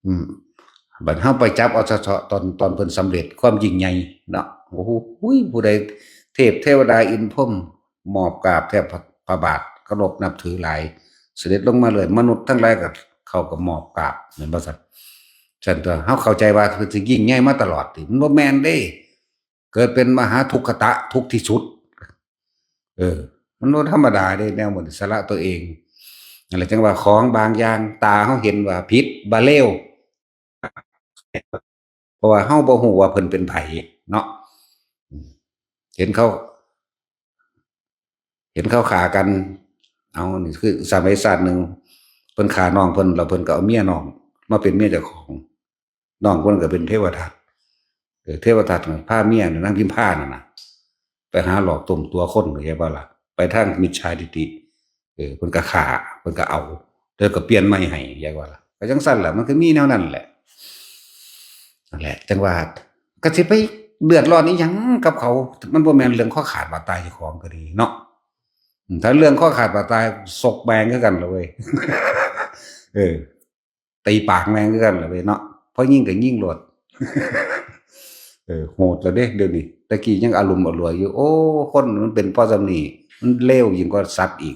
อืม บัดเฮาไปจับเอาเฉพาะตอน ตอนเพิ่นสำเร็จความยิ่งใหญ่เนาะ โอ้โห ผู้ใด เทพเทวดาอินทร์พรหม หมอบกราบแทบพระ พระบาท เคารพนับถือหลาย เสด็จลงมาเลย มนุษย์ทั้งหลายก็ เขาก็หมอบกราบ แม่นบ่ซั่น ซั่นตัว เฮาเข้าใจว่าเพิ่นสิยิ่งใหญ่มาตลอดติ มันบ่แม่นเด้ เกิดเป็นมหาทุกขตะ ทุกข์ที่สุด เออ มันบ่ธรรมดาเด้ แนวหมดสละตัวเอง นั่นแหละจังว่าของบางอย่าง ตาเฮาเห็นว่าผิด บ่เลว เพราะว่าเฮาบ่ฮู้ว่าเพิ่นเป็นไผเนาะ อืม เห็นเขา เห็นเขาฆ่ากัน เอา นี่คือสมัยชาติหนึ่ง เพิ่นฆ่าน้องเพิ่น แล้วเพิ่นก็เอาเมียน้องมาเป็นเมียเจ้าของ น้องเพิ่นก็เป็นเทวทัต เออ เทวทัตก็พาเมียน่ะ นางพิมพานั่นน่ะ ไปหาหลอกต้มตั๋วคน เข้าใจบ่ล่ะ ไปทางมิจฉาทิฏฐิ เออ เพิ่นก็ฆ่า เพิ่นก็เอา แล้วก็เปลี่ยนใหม่ให้ เข้าใจบ่ล่ะ ก็จั่งซั่นล่ะ มันก็มีแนวนั้นแหละ นั่นแหละ จั่งว่า ก็สิไปเดือดร้อนอีหยังกับเขา มันบ่แม่นเรื่องคอขาดบาดตายเจ้าของก็ดีเนาะ อืม ถ้าเรื่องคอขาดบาดตาย ซกแม่งคือกันล่ะเว้ย เออ ตีปากแม่งคือกันล่ะเว้ยเนาะ พอยิงก็ยิงโลด เออ โหดแล้วเด้ เดี๋ยวนี้ แต่กี้ยังอลุ่มอล่วยอยู่ โอ้ คนมันเป็นพอส่ำนี้ มันเลวยิ่งกว่าสัตว์อีก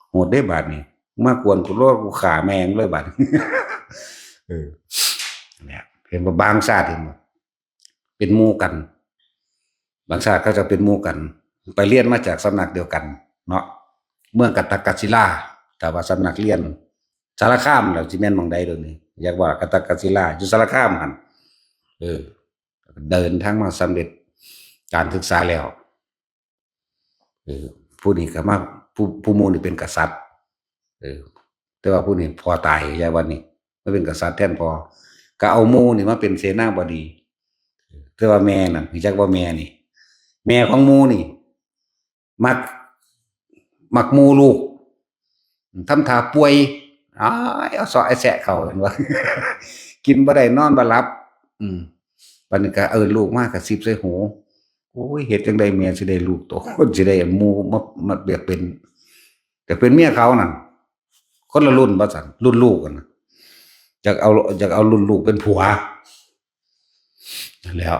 โหดเด้บาดนี้ มากวนกูโลด กูฆ่าแม่งเลยบาดนี้ เออ เนี่ย เห็นบ่ บางชาติ เห็นบ่ เป็นหมู่กัน บางชาติเขาจะเป็นหมู่กัน ไปเรียนมาจากสำนักเดียวกันเนาะ เมืองกัตตกศิลา แต่ว่าสำนักเรียน สารคามแล้วสิแม่นหม่องใดเดี๋ยวนี้ อยากว่ากัตตกศิลา อยู่สารคามหั่น เออ เดินทางมาสำเร็จการศึกษาแล้ว เออ ผู้นี้ก็มา ผู้ ผู้หมู่นี่เป็นกษัตริย์ เออ แต่ว่าผู้นี้พ่อตาย ยายวันนี้ มาเป็นกษัตริย์แทนพ่อ ก็เอาหมู่นี่มาเป็นเสนาบดี แต่ว่าแม่นั่น รู้จักว่าแม่นี่ แม่ของหมู่นี่ มัก มักหมู่ลูก ทำท่าป่วย อ้าย เอาเสาะไอ้แสะเขา เห็นบ่ กินบ่ได้ นอนบ่หลับ อืม บัดนี้ก็เอิ้นลูกมากระซิบใส่หู โอ้ย เฮ็ดจั่งใดแม่สิได้ลูกโต คนสิได้หมู่มา มาอยากเป็น อยากเป็นเมียเขานั่น คนละรุ่นว่าซั่น รุ่นลูกกันน่ะ อยากเอา อยากเอารุ่นลูกเป็นผัว นั่นแหล้ว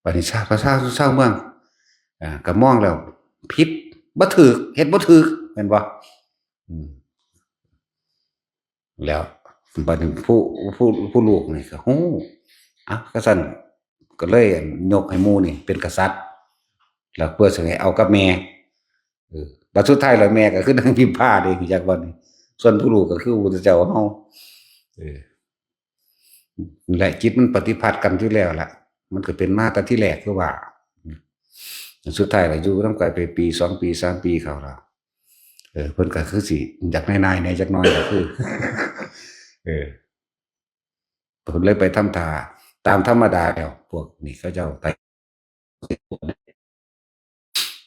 บัดนี้ชาว ชาว ชาวเมือง อ่า ก็มองแล้ว ผิด บ่ถูก เฮ็ดบ่ถูก แม่นบ่ อืม แล้วบัดนี้ผู้ ผู้ ผู้ลูกนี่ก็ฮู้ อ่ะ ก็ซั่น ก็เลยยกให้หมู่นี่เป็นกษัตริย์ แล้วเพื่อสิให้เอากับแม่ เออ บัดสุดท้ายแล้วแม่ก็คือนางพิมพาเด้ รู้จักบ่นี่ ส่วนผู้ลูกก็คือพระพุทธเจ้าเฮา เออ และจิตมันปฏิพัทธ์กันอยู่แล้วล่ะ มันก็เป็นมาแต่ที่แรกคือว่า สุดท้ายก็อยู่นำกันไปปีสองปีสามปีเขาล่ะ เออ เพิ่นก็คือสิอยากนายๆแหน่จักหน่อยก็คือ เออ เพิ่นเลยไปทำท่า ตามธรรมดาแล้ว พวกนี้เขาเจ้าไต่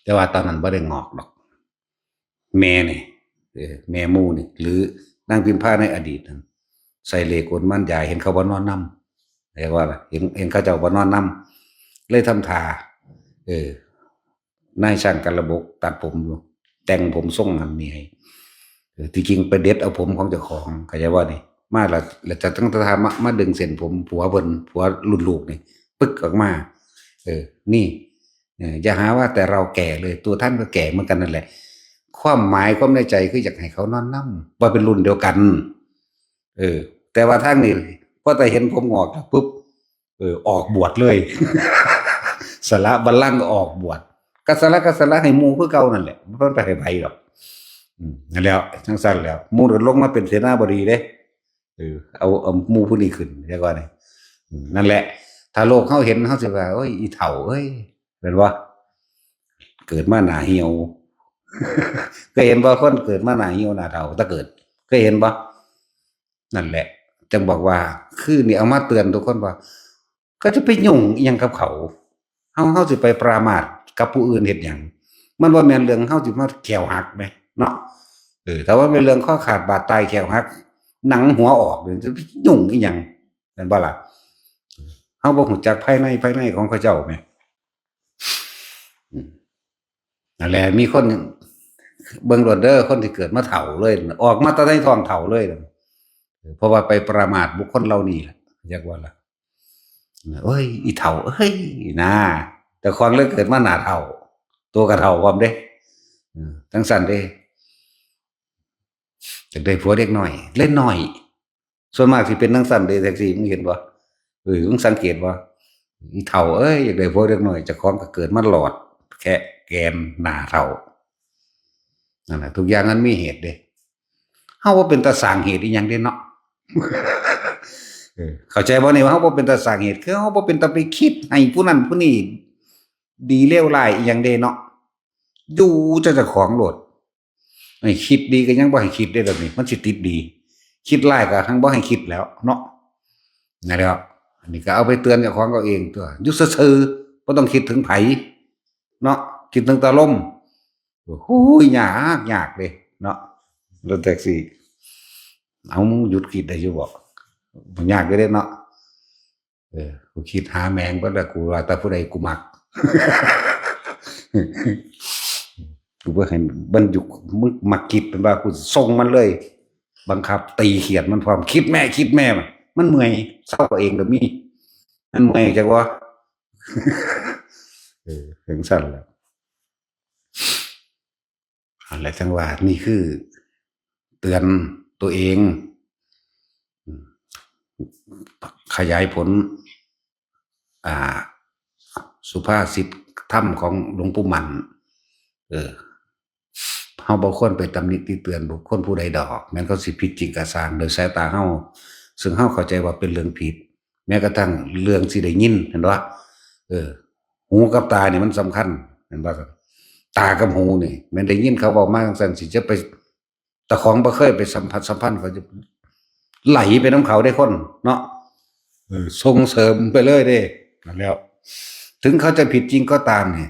แต่ว่าตอนนั้นบ่ได้งอกดอก แม่นี่ เออ แม่หมู่นี่ หรือนางพิมพาในอดีตนั่น ใส่เหล็กกลมันยาย เห็นเขาบ่นอนนำ เรียกว่าล่ะ เห็น เห็นเขาเจ้าบ่นอนนำ เลยทำท่า เออ นายช่างกันระบกตัดผมอยู่ แต่งผมทรงนั้นนี่ให้ เออ ที่จริงไปเด็ดเอาผมของเจ้าของ เข้าใจบ่นี่ มาแล้ว แล้วจะตั้งท่ามา มาดึงเส้นผมผัวเพิ่น ผัวรุ่นลูกนี่ ปึ๊กออกมา เออ นี่ เออ อย่าหาว่าแต่เราแก่เลย ตัวท่านก็แก่เหมือนกันนั่นแหละ ความหมายความในใจคืออยากให้เขานอนนำ ว่าเป็นรุ่นเดียวกัน เออ แต่ว่าทางนี้ พอแต่เห็นผมงอกแล้วปุ๊บ เออ ออกบวชเลย สละบัลลังก์ก็ออกบวช ก็สละ ก็สละให้หมู่คือเก่านั่นแหละ บ่ไปให้ไผดอก อืม นั่นแหล้ว จั่งซั่นแล้ว หมู่ก็ลงมาเป็นเสนาบดีเด้ เออ เอา เอาหมู่ผู้นี้ขึ้น เรียกว่านี่ อืม นั่นแหละ ถ้าโลกเฮาเห็น เฮาสิว่า โอ้ย อีเฒ่าเอ้ย แม่นบ่ เกิดมาหน้าเหี่ยว เคยเห็นบ่ คนเกิดมาหน้าเหี่ยวหน้าเฒ่า แต่เกิด เคยเห็นบ่ นั่นแหละ จั่งบอกว่า คือนี่เอามาเตือนทุกคนว่า ก็จะไปยุ่งอิหยังกับเขา เฮา เฮาสิไปประมาทกับผู้อื่นเฮ็ดหยัง มันบ่แม่นเรื่องเฮาสิมาแข้วหักแหมเนาะ เออ ถ้าว่าเป็นเรื่องคอขาดบาดตายแข้วหัก หนังหัวออกนี่ จะไปยุ่งอิหยัง แม่นบ่ล่ะ เฮาบ่ฮู้จักภายในภายในของเขาเจ้าแหม อืม นั่นแหละ มีคนหนึ่ง เบิ่งโลดเด้อ คนที่เกิดมาเฒ่าเลย ออกมาแต่ในท้องเฒ่าเลย เพราะว่าไปประมาทบุคคลเหล่านี้แหละ เรียกว่าล่ะ เอ้ย อีเฒ่า เอ้ย นะ เจ้าของเลยเกิดมาหน้าเฒ่า ตัวกะเฒ่าพร้อมเด้ เออ จั่งซั้นเด้ อยากได้ผัวเด็กน้อย เล่นน้อย ส่วนมากสิเป็นจั่งซั้นเด้ แท็กซี่ มึงเห็นบ่ เออ มึงสังเกตบ่ อีเฒ่าเอ้ย อยากได้ผัวเด็กน้อย เจ้าของก็เกิดมาหลอด แคะแกนหน้าเฒ่า นั่นแหละ ทุกอย่างมันมีเหตุเด้ เฮาบ่เป็นตาสร้างเหตุอีหยังเด้เนาะ เออ เข้าใจบ่นี่ ว่าเฮาบ่เป็นตาสร้างเหตุ คือเฮาบ่เป็นตาไปคิดให้ผู้นั้นผู้นี้ดีเลวร้ายอีหยังเด้เนาะ อยู่แต่เจ้าของโลด ให้คิดดีก็ยังบ่ให้คิดได้แบบนี้ มันสิติดดี คิดร้ายก็หังบ่ให้คิดแล้วเนาะ นั่นแหละ อันนี้ก็เอาไปเตือนเจ้าของเอาเองตัว อยู่ซื่อๆ บ่ต้องคิดถึงไผเนาะ คิดถึงแต่ลม โอ้ย ยาก ยากเลยเนาะ รถแท็กซี่ เอา มึงหยุดคิดได้อยู่บ่ มันยากอยู่เด้เนาะ เออ กูคิดหาแม่งเบิดแล้ว กูว่าแต่ผู้ใดกูมัก กูบ่ให้มันอยู่ มึงมักคิดเป็นว่ากูส่งมันเลย บังคับตีเขียดมันพร้อม คิดแม่ คิดแม่ มัน มันเมื่อย เซาเอาเองก็มี มันเมื่อยจักวะ เออ จั่งซั้นแหละ อันแหละจั่งว่า นี่คือเตือนตัวเอง อืม ขยายผล อ่า สุภาษิตธรรมของหลวงปู่มั่น เออ เฮาบ่ควรไปตำหนิติเตือนบุคคลผู้ใดดอก แม้นเขาสิผิดจริงก็ซ่าง โดยสายตาเฮา ซึ่งเฮาเข้าใจว่าเป็นเรื่องผิด แม้กระทั่งเรื่องสิได้ยิน เห็นบ่ เออ หูกับตานี่มันสำคัญ เห็นบ่ ตากับหูนี่ แม่นได้ยินเขาเว้ามาจั่งซั้น สิจะไป เจ้าของบ่เคยไปสัมผัสสัมพันธ์ เขาจะไหลไปนำเขาเด้คนเนาะ เออ ส่งเสริมไปเลยเด้ นั่นแหละ ถึงเขาจะผิดจริงก็ตามนี่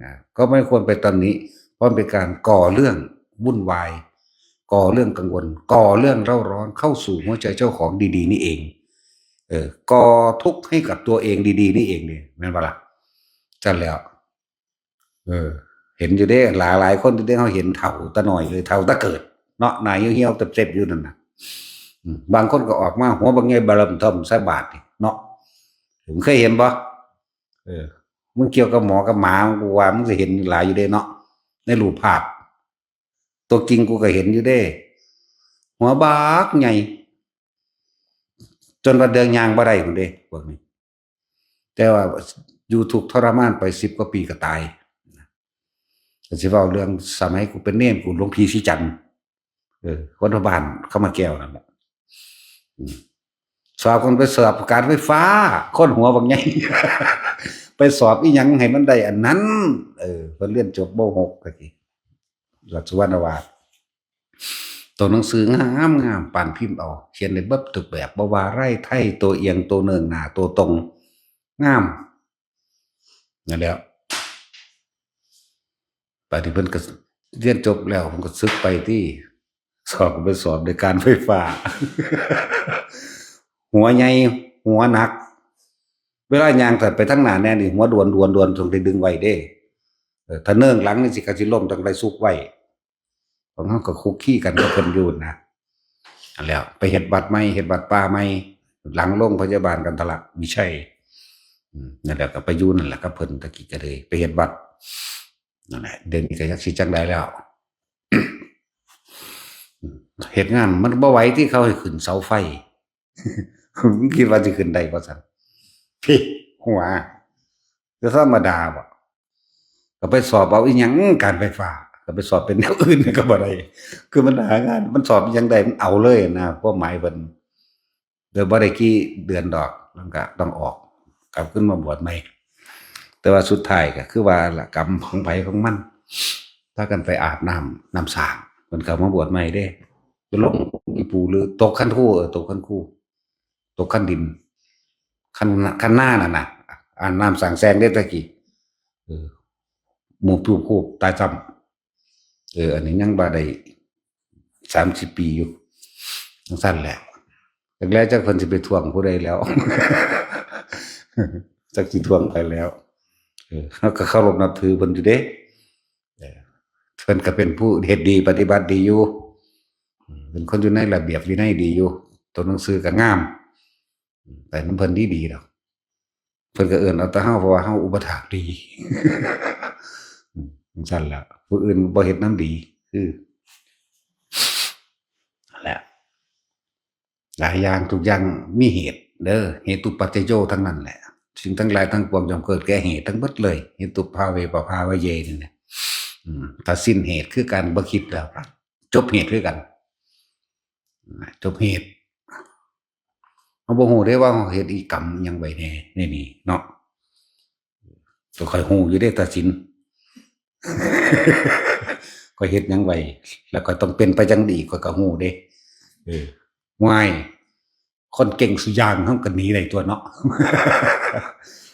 นะ ก็ไม่ควรไปตำหนิ เพราะมันเป็นการก่อเรื่องวุ่นวาย ก่อเรื่องกังวล ก่อเรื่องเร่าร้อนเข้าสู่หัวใจเจ้าของดีๆ นี่เอง เออ ก่อทุกข์ให้กับตัวเองดีๆ นี่เองนี่ แม่นบ่ล่ะ จั่งซั้นแหละ เออ เห็นอยู่เด้ หลายๆ คนอยู่เด้ เฮาเห็นเฒ่าแต่น้อยเลย เฒ่าแต่เกิดเนาะ หน้าเหี่ยวๆ เต็บๆ อยู่นั่นน่ะ อืม บางคนก็ออกมาหัวบักใหญ่บะเริ่มเทิ่มใส่บาดนี่เนาะ มึงเคยเห็นบ่ เออ มึงเกี่ยวกับหมอกับหมา กูว่ามึงสิเห็นหลายอยู่เด้เนาะ ในรูปภาพ ตัวจริงกูก็เห็นอยู่เด้ หัวบักใหญ่ จนว่าเดินย่างบ่ได้พุ้นเด้ พวกนี้ แต่ว่าอยู่ทุกข์ทรมานไปสิบกว่าปีก็ตาย ก็สิเว้าเรื่องสมัยกูเป็นเณร กูหลวงพี่ศรีจันทร์ เออ คนบ้านเข้ามาแก้วนั่นแหละ อืม สอบกันไปสอบการไฟฟ้า คนหัวบักใหญ่ ไปสอบอีหยังให้มันได้อันนั้น เออ เพิ่นเรียนจบ ม.หก กะสิ รัฐสุวรรณวาด ตัวหนังสืองามๆ ปานพิมพ์เอา เขียนได้เบิดทุกแบบ บ่ว่าลายไทย ตัวเอียง ตัวเนิงหน้า ตัวตรง งาม นั่นแหละ บัดนี้เพิ่นก็เรียนจบแล้ว เพิ่นก็สึกไปติ สอบก็ไปสอบในการไฟฟ้า หัวใหญ่ หัวหนัก เวลาย่างถัดไปทางหน้าแน่นี่ หัวด่วนด่วนด่วน ต้องได้ดึงไว้เด้ เออ ถ้าเนิงหลังนี่สิ ก็สิล้ม ต้องได้ซุกไว้ ของเฮาก็คุกคีกันกับเพิ่นอยู่นะ อันแล้วไปเฮ็ดวัดใหม่ เฮ็ดวัดป่าใหม่ หลังโรงพยาบาลกันทะลักวิชัย อืม นั่นแหละก็ไปอยู่นั่นแหละกับเพิ่น ตะกี้ก็เลยไปเฮ็ดวัด นั่นแหละ เดี๋ยวนี้ก็จักสิจั่งใดแล้ว เฮ็ดงานมันบ่ไหวที่เขาให้ขึ้นเสาไฟ มึงคิดว่าสิขึ้นได้บ่ซั่น พี่ หัว จะธรรมดาบ่ ก็ไปสอบเอาอีหยัง การไฟฟ้า ก็ไปสอบเป็นแนวอื่นก็บ่ได้ คือมันหางาน มันสอบอีหยังได้ มันเอาเลยนะ ความหมายเพิ่น โดยบ่ได้กี่เดือนดอก มันก็ต้องออก กลับขึ้นมาบวชใหม่ แต่ว่าสุดท้ายก็คือว่าละ กรรมของไผของมัน พากันไปอาบน้ำ น้ำสร้าง เพิ่นก็มาบวชใหม่เด้ ไปลงอีปูหรือตกคันคู เออ ตกคันคู ตกคันดิน คัน คันนานั่นน่ะ อาบน้ำสร้างแซงเด้ตะกี้ เออ หมู่ผู้ผู้ตายซ้ำ เออ อันนี้ยังบ่ได้สามสิบปีอยู่ จั่งซั้นแหละ จักแล้วจักเพิ่นสิไปทวงผู้ใดแล้ว จักสิทวงไปแล้ว เออ เฮาก็เคารพนับถือเพิ่นอยู่เด้ เออ เพิ่นก็เป็นผู้เฮ็ดดีปฏิบัติดีอยู่ เออ เป็นคนอยู่ในระเบียบวินัยดีอยู่ ตัวหนังสือก็งาม ไปนำเพิ่นดีๆดอก เพิ่นก็เอิ้นเอาแต่เฮา เพราะว่าเฮาอุปถากดี อืม จั่งซั้นล่ะ ผู้อื่นบ่เฮ็ดนำดี คือ นั่นแหละ หลายอย่างทุกอย่างมีเหตุเด้อ เหตุปัจจโยทั้งนั้นแหละ สิ่งทั้งหลายทั้งปวงย่อมเกิดแก่เหตุทั้งหมดเลย เหตุปภาเวปภาวะเย นี่แหละ อืม ถ้าสิ้นเหตุคือกัน บ่คิดแล้ว จบเหตุคือกัน จบเหตุ เฮาบ่ฮู้เด้ว่าเฮาเฮ็ดอีกรรมหยังไว้แหน่ในนี้เนาะ ก็ข้อยฮู้อยู่เด้ ตัดสิน ข้อยเฮ็ดหยังไว้ แล้วข้อยต้องเป็นไปจั่งดี ข้อยก็ฮู้เด้ เออ ว้าย คนเก่งสุอย่างเฮาก็หนีได้ตั๊วเนาะ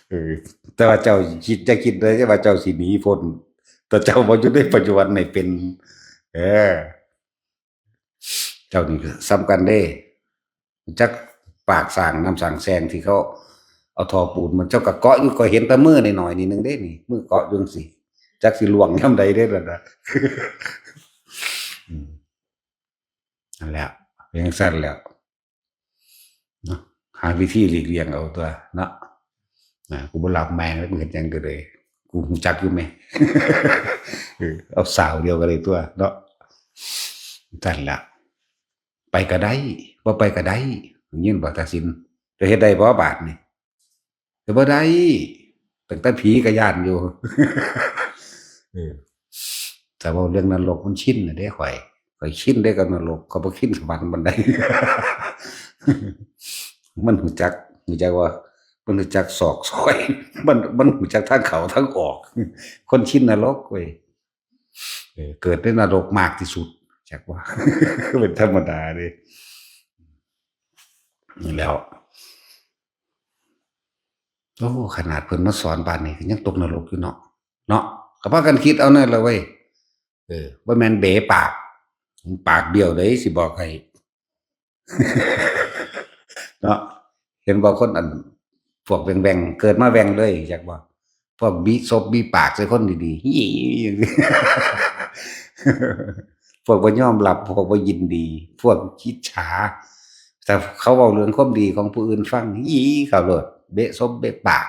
เออ แต่ว่าเจ้าคิด อย่าคิดเด้อว่าเจ้าสิหนีพ้น แต่เจ้าบ่อยู่ในปัจจุบันให้เป็น เออ เจ้านี่ก็ส่ำกันเด้ จักปากสร้างน้ำสร้างแซงที่เขาเอาท่อปูนมัน เจ้าก็เกาะอยู่ ก็เห็นแต่มือหน่อยๆนิดนึงเด้นี่ มือเกาะอยู่จั่งซี้ จักสิล่วงยามใดเด้ล่ะนะ อืม นั่นแหละ เป็นจั่งซั้นแล้ว เนาะ หาวิธีหลีกเลี่ยงเอาตั๊วเนาะ นะ กูบ่รับแม่งแล้ว กูเฮ็ดหยังก็ได้ กูรู้จักอยู่แหม เออ เอาสาวเดียวก็ได้ตั๊วเนาะ จั่งซั้นล่ะ ไปก็ได้ บ่ไปก็ได้ ยินบ่ ตัดสิน จะเฮ็ดได้บ่บาดนี่ ก็บ่ได้ ตั้งแต่ผีก็ย้านอยู่ เออ แต่ว่าเรื่องนรกมันชินน่ะเด้ ข้อย ข้อยชินได้กับนรก ข้อยบ่ชินสวรรค์ปานใด มันรู้จัก รู้จักว่า มันรู้จักซอกซอย มัน มันรู้จักทางเข้าทางออก คนชินนรกเว้ย เออ เกิดในนรกมากที่สุด จักว่า เป็นธรรมดาเด้ นี่แล้ว โอ้ ขนาดเพิ่นมาสอนปานนี้ก็ยังตกนรกอยู่เนาะ เนาะ ก็พากันคิดเอานั่นล่ะเว้ย เออ บ่แม่นเบ๋ปาก ปากเบี้ยวเด้ สิบอกให้ เนาะ เห็นบ่คนอัน พวกแหว่งๆ เกิดมาแหว่งเลย จักบ่ พวกบิซบบิปากใส่คนดีๆ พวกบ่ยอมรับ พวกบ่ยินดี พวกอิจฉา แต่เขาเว้าเรื่องความดีของผู้อื่นฟัง อีเขาโลด เบะซบเบะปาก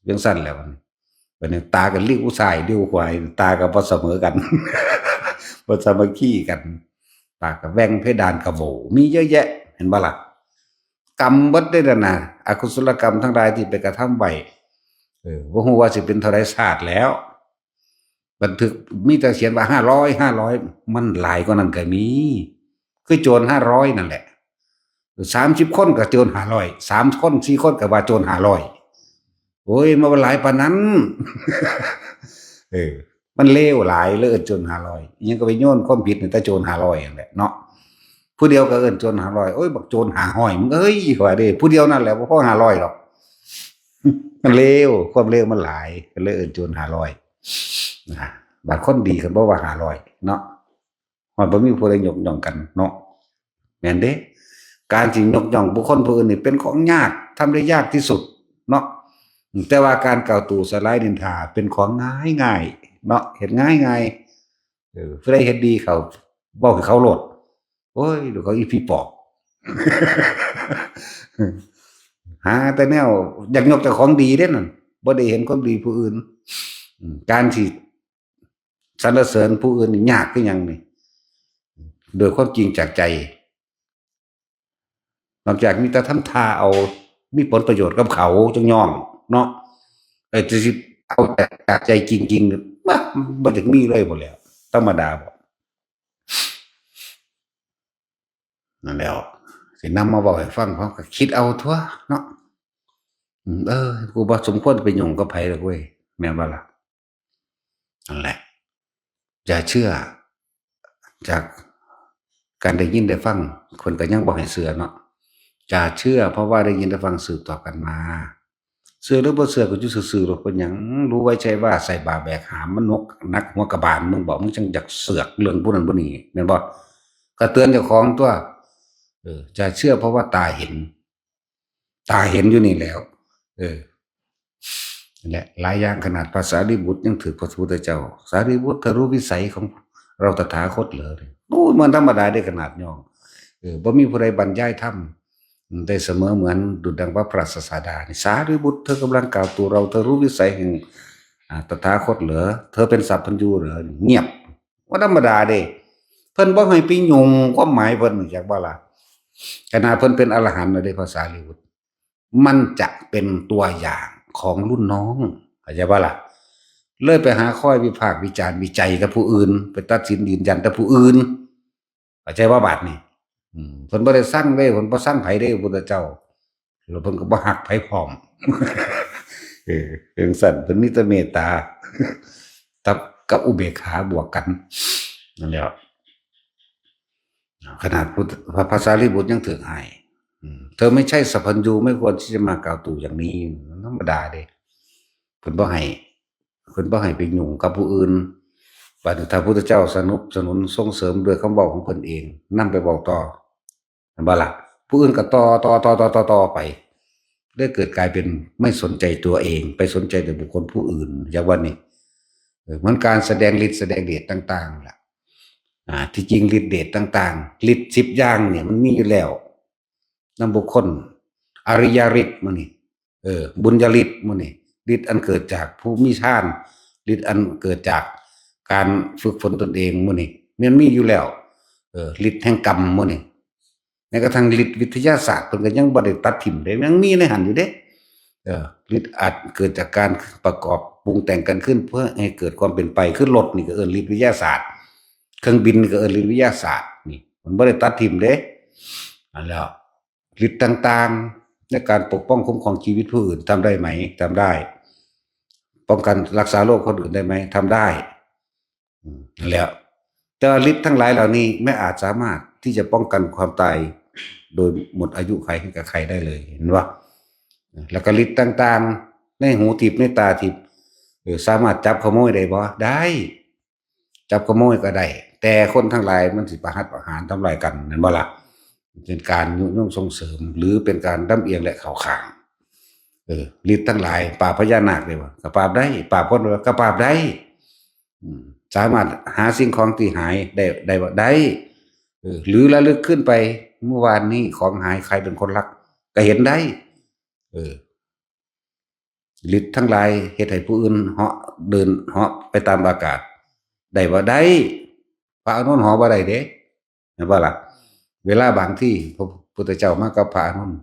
จั่งซั้นแหละบัดนี้ บัดนี้ตาก็เลี้ยวซ้ายเลี้ยวขวา ตาก็บ่เสมอกัน บ่สามัคคีกัน ปากก็แหว่ง เพดานก็โหว่ มีเยอะแยะ เห็นบ่ล่ะ กรรมเบิดเด้นั่นน่ะ อกุศลกรรมทั้งหลายที่ไปกระทำไว้ เออ บ่ฮู้ว่าสิเป็นเท่าใดชาติแล้ว บันทึกมีแต่เขียนว่า ห้าร้อย ห้าร้อย มันหลายกว่านั้นก็มี คือโจร ห้าร้อย นั่นแหละ สามสิบ คนก็โจร ห้าร้อย สามคน สี่ คนก็ว่าโจร ห้าร้อย โอ้ย มันบ่หลายปานนั้น เออ มันเลวหลาย เลยเอิ้นโจร ห้าร้อย อิหยังก็ไปโยนความผิดให้แต่โจร ห้าร้อย นั่นแหละเนาะ ผู้เดียวก็เอิ้นโจร ห้าร้อย โอ้ย บักโจร ห้าร้อย มึงเอ้ย ว่าเด้ ผู้เดียวนั่นแหละ บ่พอ ห้าร้อย ดอก มันเลว ความเลวมันหลาย ก็เลยเอิ้นโจร ห้าร้อย นะ บาดคนดีก็บ่ว่า ห้าร้อย เนาะ มันบ่มีผู้ใดยกย่องกันเนาะ แม่นเด้ การสิยกย่องบุคคลผู้อื่นนี่เป็นของยาก ทำได้ยากที่สุดเนาะ แต่ว่าการกล่าวตู่ใส่ร้ายนินทาเป็นของง่ายๆ เนาะ เฮ็ดง่ายๆ เออ ผู้ใดเฮ็ดดีเขาเว้าให้เขาโลด โอ้ย เดี๋ยวเขาอีผีปอบ หาแต่แนวอยากยกแต่ของดีเด้นั่น บ่ได้เห็นความดีผู้อื่น อืม การสิสรรเสริญผู้อื่นนี่ยากคือหยังนี่ โดยความจริงจากใจ นอกจากมีแต่ทำท่าเอา มีผลประโยชน์กับเขาจั่งย่องเนาะ ไอ้ที่สิเอาจาก จากใจจริงๆ บ่ บ่อยากมีเลยพู้นแหล้ว ธรรมดาบ่ นั่นแหล้ว สินำมาเว้าให้ฟัง พร้อมก็คิดเอาตั๊วเนาะ อืม เออ กูบ่สมควรไปยุ่งกับไผดอกเว้ย แม่นบ่ล่ะ นั่นแหละ อย่าเชื่อ จากการได้ยินได้ฟัง เพิ่นก็ยังบ่ให้เชื่อเนาะ อย่าเชื่อ เพราะว่าได้ยินได้ฟังสืบต่อกันมา เชื่อหรือบ่เชื่อก็อยู่ซื่อๆ โลด เป็นหยัง รู้ไว้ใช่ว่าใส่บ่าแบกหาม มันหนัก หนักหัวกะบาล มึงบอก มึงจั่งอยากเสือกเรื่องผู้นั้นผู้นี้ แม่นบ่ ก็เตือนเจ้าของตั๊ว เออ อย่าเชื่อเพราะว่าตาเห็น ตาเห็นอยู่นี่แล้ว เออ นั่นแหละ หลายอย่างขนาดพระสารีบุตรยังถือพระพุทธเจ้า สารีบุตร เธอรู้วิสัยของเราตถาคตเหรอ โอ้ย มันธรรมดาได้ขนาดย่อง เออ บ่มีผู้ใดบรรยายธรรมได้เสมอเหมือนดุจดังพระปรัชญาสาดานี่ สารีบุตร เธอกำลังกล่าวตัวเรา เธอรู้วิสัยแห่ง อ่า ตถาคตเหรอ เธอเป็นสัพพัญญูเหรอ เงียบ ว่าธรรมดาเด้ เพิ่นบ่ให้ไปยุ่งความหมายเพิ่น จักบ่ล่ะ ขนาดเพิ่นเป็นอรหันต์แล้วเด้ พระสารีบุตร มันจะเป็นตัวอย่างของรุ่นน้อง เข้าใจบ่ล่ะ เลยไปหาคอยวิพากษ์วิจารณ์วิจัยแต่ผู้อื่น ไปตัดสินยืนยันแต่ผู้อื่น เข้าใจบ่บาดนี้ อืม เพิ่นบ่ได้ซังเด้ เพิ่นบ่ซังไผเด้ พุทธเจ้า แล้วเพิ่นก็บ่ฮักไผพร้อม เออ จั่งซั้น เพิ่นมีแต่เมตตา กับ กับอุเบกขาบวกกัน นั่นแหละ ขนาดพุทธ พระ พระสารีบุตรยังถือให้ อืม เธอไม่ใช่สัพพัญญู ไม่ควรที่จะมากล่าวตู่อย่างนี้ มันธรรมดาเด้ เพิ่นบ่ให้ เพิ่นบ่ให้ไปยุ่งกับผู้อื่น บาดนี้ถ้าพุทธเจ้าสนับสนุนส่งเสริมด้วยคำเว้าของเพิ่นเอง นำไปเว้าต่อ เห็นบ่ล่ะ ผู้อื่นก็ต่อ ต่อ ต่อ ต่อ ต่อ ต่อไป ได้เกิดกลายเป็นไม่สนใจตัวเอง ไปสนใจแต่บุคคลผู้อื่น อย่างว่านี่ เออ มันการแสดงฤทธิ์แสดงเดชต่างๆล่ะ อ่า ที่จริงฤทธิ์เดชต่างๆ ฤทธิ์สิบอย่างเนี่ยมันมีอยู่แล้ว นำบุคคล อริยฤทธิ์หมู่นี่ เออ บุญญาฤทธิ์หมู่นี่ ฤทธิ์อันเกิดจากผู้มีฌาน ฤทธิ์อันเกิดจากการฝึกฝนตนเองหมู่นี่ มันมีอยู่แล้ว เออ ฤทธิ์แห่งกรรมหมู่นี่ แม้กระทั่งฤทธิ์วิทยาศาสตร์เพิ่นก็ยังบ่ได้ตัดถิ่มเด้ ยังมีในหั้นอยู่เด้ เออ ฤทธิ์อาจเกิดจากการประกอบปรุงแต่งกันขึ้น เพื่อให้เกิดความเป็นไป คือรถนี่ก็เอิ้นฤทธิ์วิทยาศาสตร์ เครื่องบินนี่ก็เอิ้นฤทธิ์วิทยาศาสตร์ นี่ มันบ่ได้ตัดถิ่มเด้ อันแล้ว ฤทธิ์ต่างๆ ในการปกป้องคุ้มครองชีวิตผู้อื่นทำได้ไหม ทำได้ ป้องกันรักษาโรคคนอื่นได้ไหม ทำได้ อืม นั่นแหละ แต่ว่าฤทธิ์ทั้งหลายเหล่านี้ไม่อาจสามารถที่จะป้องกันความตายโดยหมดอายุขัยให้กับใครได้เลย เห็นบ่ แล้วก็ฤทธิ์ต่างๆ ในหูทิพย์ในตาทิพย์ เออ สามารถจับขโมยได้บ่ ได้ จับขโมยก็ได้ แต่คนทั้งหลายมันสิประหัตประหารทำลายกัน แม่นบ่ล่ะ เป็นการยุยงส่งเสริม หรือเป็นการลำเอียงและเข้าข้าง เออ ฤทธิ์ทั้งหลาย ปราบพญานาคได้บ่ ก็ปราบได้ ปราบคนก็ปราบได้ อืม สามารถหาสิ่งของที่หายได้ ได้บ่ ได้ เออ หรือระลึกขึ้นไป เมื่อวานนี้ของหาย ใครเป็นคนลัก ก็เห็นได้ เออ ฤทธิ์ทั้งหลายเฮ็ดให้ผู้อื่นเหาะ เดินเหาะไปตามอากาศ ได้บ่ ได้ พระอานนท์เหาะบ่ได้เด้ เห็นบ่ล่ะ เวลาบางที่พระพุทธเจ้ามากับพระอานนท์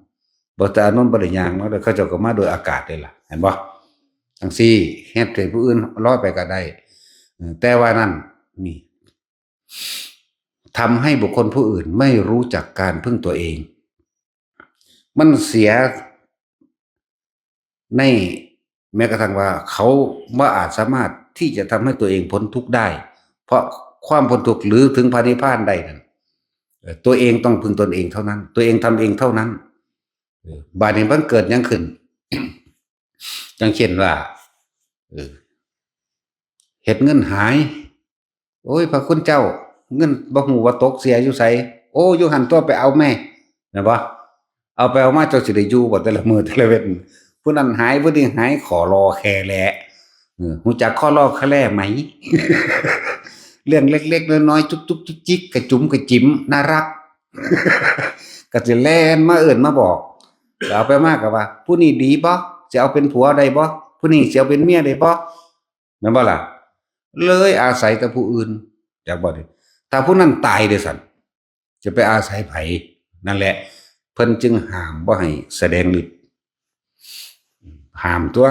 บ่ แต่อานนท์บ่ได้ย่างมาเด้อ เขาเจ้าก็มาโดยอากาศเลยล่ะ เห็นบ่ จั่งซี้ เฮ็ดให้ผู้อื่นลอยไปก็ได้ เออ แต่ว่านั่น นี่ ทำให้บุคคลผู้อื่นไม่รู้จักการพึ่งตัวเอง มันเสียใน แม้กระทั่งว่าเขาบ่อาจสามารถที่จะทำให้ตัวเองพ้นทุกข์ได้ เพราะความพ้นทุกข์หรือถึงพระนิพพานได้นั้น เอ่อ ตัวเองต้องพึ่งตนเองเท่านั้น ตัวเองทำเองเท่านั้น เออ บาดนี้มันเกิดหยังขึ้น อย่างเช่นว่า เออ เฮ็ดเงินหาย โอ้ย พระคุณเจ้า เงินบ่ฮู้ว่าตกเสียอยู่ไส โอ้ อยู่หั่นตัว ไปเอาแม่ แม่นบ่ เอาไปเอามาเจ้าสิได้อยู่บ่ แต่ละมื้อแต่ละเว็น ผู้นั้นหาย ผู้นี้หาย ข้อลอแค่แหละ เออ ฮู้จักข้อลอแค่แหละไหม เรื่องเล็กๆน้อยๆ จุกจุกจิกจิก กระจุมกระจิ๋ม น่ารัก ก็สิแล่นมาเอิ้นมาบอก เอาไปมาก็ว่า ผู้นี้ดีบ่ สิเอาเป็นผัวได้บ่ ผู้นี้สิเอาเป็นเมียได้บ่ แม่นบ่ล่ะ เลยอาศัยแต่ผู้อื่น จักบ่นี่ ถ้าผู้นั้นตายเด้ซั่น จะไปอาศัยไผ นั่นแหละ เพิ่นจึงห้ามบ่ให้แสดงฤทธิ์ ห้ามตัว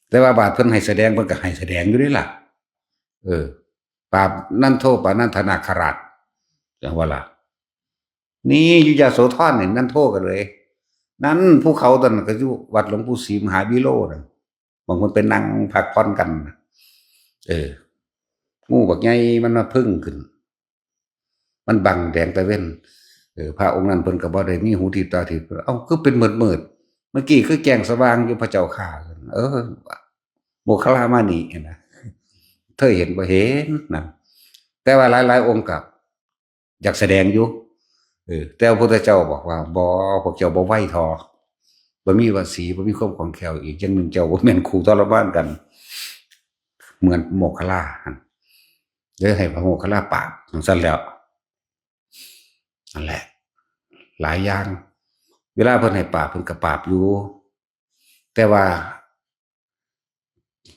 แต่ว่าบาดเพิ่นให้แสดง เพิ่นก็ให้แสดงอยู่เด้ล่ะ เออ ปราบนันโทปนันทนาคราช จังว่าล่ะ นี่อยู่ยโสธรนี่ นันโทก็เลย นั่นภูเขาต้นก็อยู่วัดหลวงปู่ศรีมหาวิโรจน์นั่น บางคนไปนั่งพักผ่อนกัน เออ งูบักใหญ่มันมาพึ่งขึ้น มันบังแดงตะเว็น เออ พระองค์นั้นเพิ่นก็บ่ได้มีหูทิพย์ตาทิพย์ เอ้า คือเป็นมืดๆ เมื่อกี้คือแจ้งสว่างอยู่พระเจ้าข้า เออ โมคคัลลามานี่นะ เธอเห็นบ่ เห็นนะ แต่ว่าหลายๆองค์ก็อยากแสดงอยู่ เออ แต่พระพุทธเจ้าบอกว่า บ่ พวกเจ้าบ่ไหวทอ บ่มีวสี บ่มีความคล่องแคล่ว อีกอย่างหนึ่งเจ้าบ่แม่นคู่ทรมานกัน เหมือนโมคคัลลาหั่น เลยให้พระโมคคัลลาปราบจั่งซั่นแล้ว นั่นแหละ หลายอย่าง เวลาเพิ่นให้ปราบ เพิ่นก็ปราบอยู่ แต่ว่า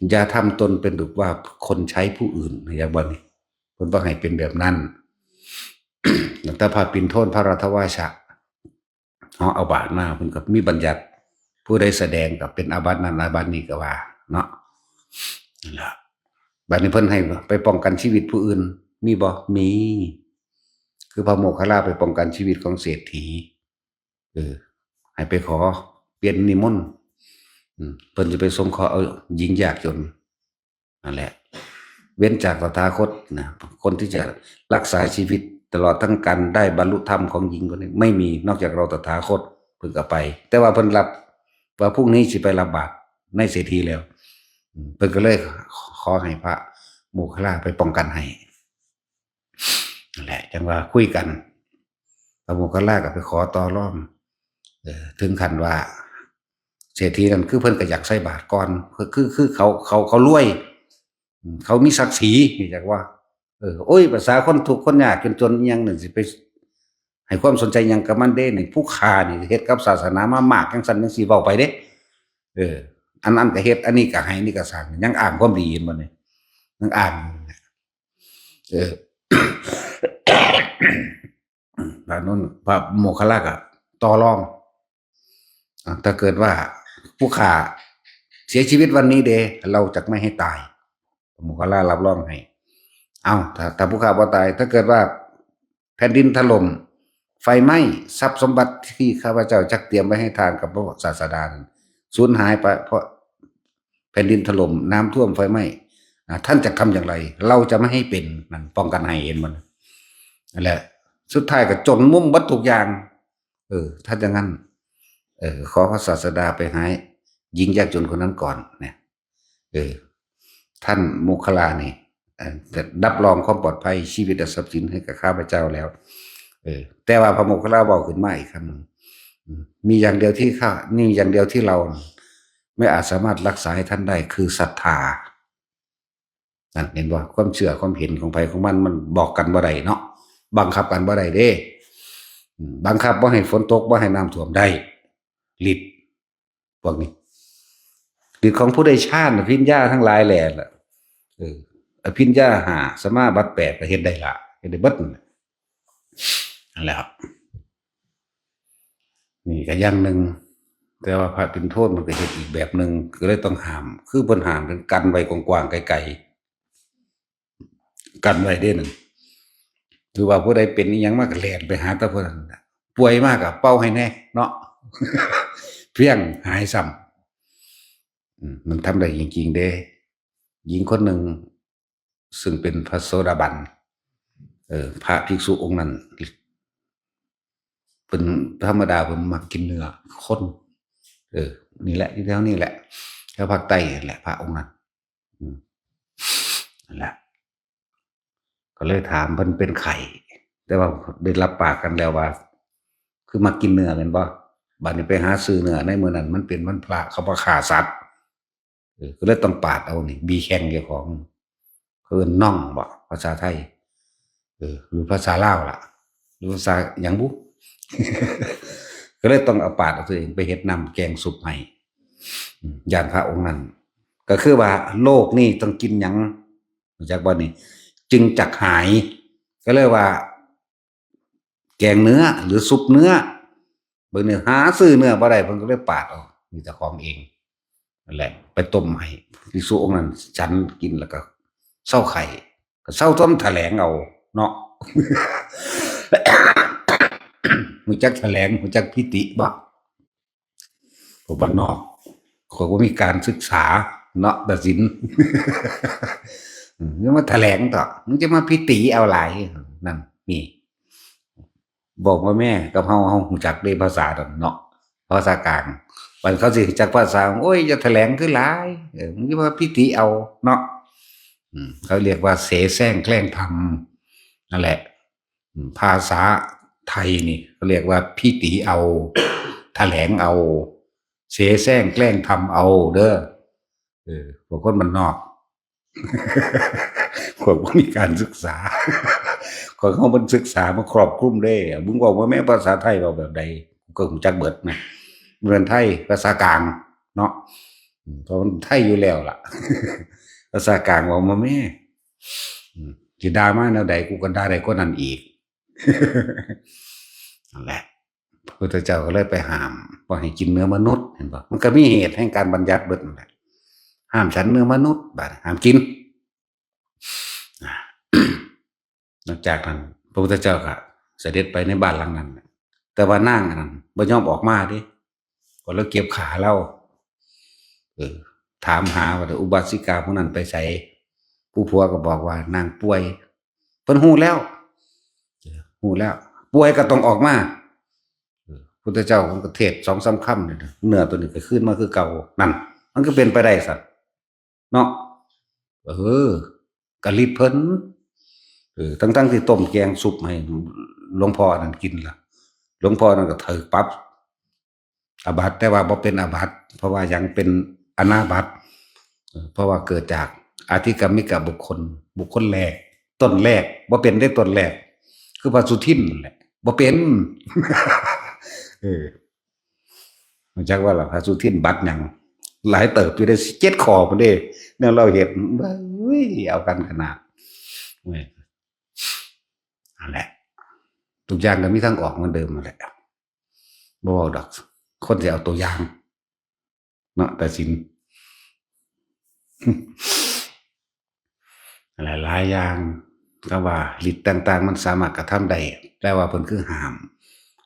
อย่าทำตนเป็นดุจว่าคนใช้ผู้อื่น อย่างว่านี่ เพิ่นบ่ให้เป็นแบบนั้น แต่พระปิณโทนพระรัตวาชะ เอา เอาบาตรมา เพิ่นก็มีบัญญัติ ผู้ใดแสดงก็เป็นอาบัตินั้นอาบัตินี้ก็ว่า เนาะ นั่นล่ะ บัดนี้เพิ่นให้ไปป้องกันชีวิตผู้อื่น มีบ่ มี คือพระโมคคัลลาไปป้องกันชีวิตของเศรษฐี เออ ให้ไปขอเปลี่ยนนิมนต์ อืม เพิ่นจะไปสงเคราะห์เอาหญิงยากจน นั่นแหละ เว้นจากตถาคตนะ คนที่จะรักษาชีวิตตลอดทั้งการได้บรรลุธรรมของหญิงคนนี้ ไม่มีนอกจากเราตถาคต เพิ่นก็ไป แต่ว่าเพิ่นรับว่าพรุ่งนี้สิไปรับบาตรในเศรษฐีแล้ว อืม เพิ่นก็เลยขอให้พระโมคคัลลาไปป้องกันให้ นั่นแหละ จั่งว่าคุยกัน พระโมคคัลลาก็ไปขอต่อรอง เออ ถึงขั้นว่า เศรษฐีนั่นคือเพิ่นก็อยากใส่บาตรก่อน คือ คือ คือเขา เขา เขารวย อืม เขามีศักดิ์ศรี นี่จักว่า เออ โอ้ย ภาษาคนทุกข์คนยากจนๆ อิหยังนั่นสิไปให้ความสนใจหยังกับมันเด้ นี่ผู้ข้านี่เฮ็ดกับศาสนามามากจั่งซั่นจั่งซี้ เว้าไปเด้ เออ อันนั้นก็เฮ็ด อันนี้ก็ให้ นี่ก็สร้าง ยังอ้างความดีเห็นบ่นี่ ยังอ้าง เออ พระนนท์ พระโมคคัลลาก็ต่อรอง อ่ะ ถ้าเกิดว่าผู้ข้าเสียชีวิตวันนี้เด้ เราจะไม่ให้ตาย พระโมคคัลลารับรองให้ เอ้า ถ้า ถ้าผู้ข้าบ่ตาย ถ้าเกิดว่าแผ่นดินถล่ม ไฟไหม้ ทรัพย์สมบัติที่ข้าพเจ้าจักเตรียมไว้ให้ทานกับพระศาสดานั้น สูญหายไปเพราะแผ่นดินถล่ม น้ำท่วม ไฟไหม้ อ่ะ ท่านจะทำอย่างไร เราจะไม่ให้เป็น นั่น ป้องกันให้ เห็นบ่ นั่นแหละ สุดท้ายก็จนมุมเบิดทุกอย่าง เออ ถ้าอย่างนั้น เออ ขอพระศาสดาไปหาหญิงยากจนคนนั้นก่อนเนี่ย เออ ท่านโมคคัลลานี่ เอ่อ จะรับรองความปลอดภัยชีวิตและทรัพย์สินให้กับข้าพเจ้าแล้ว เออ แต่ว่าพระโมคคัลลาเว้าขึ้นมาอีกคำหนึ่ง อืม มีอย่างเดียวที่ข้า มีอย่างเดียวที่เราไม่อาจสามารถรักษาให้ท่านได้คือศรัทธา นั่นเห็นบ่ ความเชื่อความเห็นของไผของมัน มันบอกกันบ่ได้เนาะ บังคับกันบ่ได้เด้ อืม บังคับบ่ให้ฝนตก บ่ให้น้ำท่วมได้ ฤทธิ์พวกนี้ ฤทธิ์ของผู้ได้ฌาน อภิญญาทั้งหลายแหล่ล่ะ เออ อภิญญาห้า สมาบัติแปด ก็เฮ็ดได้ละ เฮ็ดได้เบิดนั่นแหละ นั่นแหละครับ นี่ก็อย่างหนึ่ง แต่ว่าพระปิณโทนมันก็เฮ็ดอีกแบบหนึ่ง ก็เลยต้องห้าม คือเพิ่นห้ามกันไว้กว้างๆ ไกลๆ กันไว้เด้นั่น ถือว่าผู้ใดเป็นอิหยังมาก็แล่นไปหาแต่ผู้นั้นน่ะ ป่วยมากก็เป่าให้แน่เนาะ เพียงหายซ้ำ อืม มันทำได้จริงๆ เด้ หญิงคนหนึ่ง ซึ่งเป็นพระโสดาบัน เออ พระภิกษุองค์นั้น เป็นธรรมดา เพิ่นมักกินเนื้อคน เออ นี่แหละ อยู่แถวนี่แหละ แถวภาคใต้นี่แหละ พระองค์นั้น อืม นั่นแหละ ก็เลยถามเพิ่นเป็นไข้ แต่ว่าได้รับปากกันแล้วว่า คือมักกินเนื้อแม่นบ่ บัดนี้ไปหาซื้อเนื้อในมื้อนั้น มันเป็นวันพระ เขาบ่ฆ่าสัตว์ เออ ก็เลยต้องปาดเอานี่ บีแข้งเจ้าของ เขาเอิ้นน่องบ่ ภาษาไทย เออ หรือภาษาลาวล่ะ หรือภาษาหยังบุ ก็เลยต้องเอาปาดเอาตัวเองไปเฮ็ดน้ำแกงซุปให้ อืม ย่านพระองค์นั้น ก็คือว่าโรคนี่ต้องกินหยัง รู้จักบ่นี่ จึงจักหาย ก็เลยว่า แกงเนื้อหรือซุปเนื้อ เบิ่งนี่หาซื้อเนื้อบ่ได้ เพิ่นก็เลยปาดเอา มีแต่ของเอง นั่นแหละ ไปต้มให้ภิกษุองค์นั้นฉันกินแล้วก็เซาไข้ ก็เซาต้มแถลงเอาเนาะ รู้จักแถลง รู้จักพิติบ่ พวกบ้านนอก ข้อยบ่มีการศึกษาเนาะ ตัดสิน อืม อย่ามาแถลงต่อ มึงจะมาพิติเอาหลาย นั่น นี่ บอกว่าแม่กับเฮา เฮารู้จักเด้ภาษานั่นเนาะ ภาษากลาง บัดเขาสิรู้จักภาษา โอ้ย อย่าแถลงคือหลาย เออ มึงจะมาพิติเอาเนาะ อืม เขาเรียกว่าเสแสร้งแกล้งทำ นั่นแหละ อืม ภาษาไทยนี่เขาเรียกว่าพิติเอา แถลงเอา เสแสร้งแกล้งทำเอาเด้อ เออ พวกคนบ้านนอก พวกบ่มีการศึกษา ของเฮามันศึกษามาครอบคลุมเด้ มึงเว้ามาแม่ ภาษาไทยเว้าแบบใด กูก็รู้จักเบิดนะ มันเป็นไทยภาษากลางเนาะ อืม เพราะมันไทยอยู่แล้วล่ะ ภาษากลางเว้ามาแม่ อืม สิด่ามาแนวใด กูก็ด่าได้กว่านั้นอีก นั่นแหละ พระพุทธเจ้าก็เลยไปห้ามบ่ให้กินเนื้อมนุษย์ เห็นบ่ มันก็มีเหตุแห่งการบัญญัติเบิดนั่นแหละ ห้ามฉันเนื้อมนุษย์ บาดห้ามกิน อ่า หลังจากนั้น พระพุทธเจ้าก็เสด็จไปในบ้านหลังนั้น แต่ว่านางอันนั้นบ่ยอมออกมาเด้ ก็เลยเก็บขาลาว เออ ถามหาว่าอุบาสิกาผู้นั้นไปไส ผู้ผัวก็บอกว่านางป่วย เพิ่นฮู้แล้ว เออ ฮู้แล้ว ป่วยก็ต้องออกมา เออ พุทธเจ้าเพิ่นก็เทศน์สองสามคำเนี่ย เนื้อตัวนี้ก็คืนมาคือเก่า นั่น มันก็เป็นไปได้ซั่น เนาะ เออ กะฤทธิ์เพิ่น เออ ทั้งๆที่ต้มแกงซุปให้หลวงพ่อนั่นกินล่ะ หลวงพ่อนั่นก็ถืกปรับอาบัติ แต่ว่าบ่เป็นอาบัติ เพราะว่ายังเป็นอนาบัติ เออ เพราะว่าเกิดจากอธิกรรมิกบุคคล บุคคลแรก ต้นแรก บ่เป็นได้ต้นแรก คือพระสุทินนั่นแหละ บ่เป็น เออ รู้จักว่าล่ะ พระสุทินบัตรหยัง หลายเติบอยู่ได้เจ็ดข้อพุ้นเด้ แนวลาวเฮ็ด เฮ้ย เอากันขนาด เว้ย นั่นแหละ ทุกอย่างก็มีทางออกเหมือนเดิมนั่นแหละ บ่เว้าดอก คนสิเอาตัวอย่าง เนาะ ตัดสิน หลายๆอย่าง ก็ว่าฤทธิ์ต่างๆ มันสามารถกระทำได้ แต่ว่าเพิ่นคือห้าม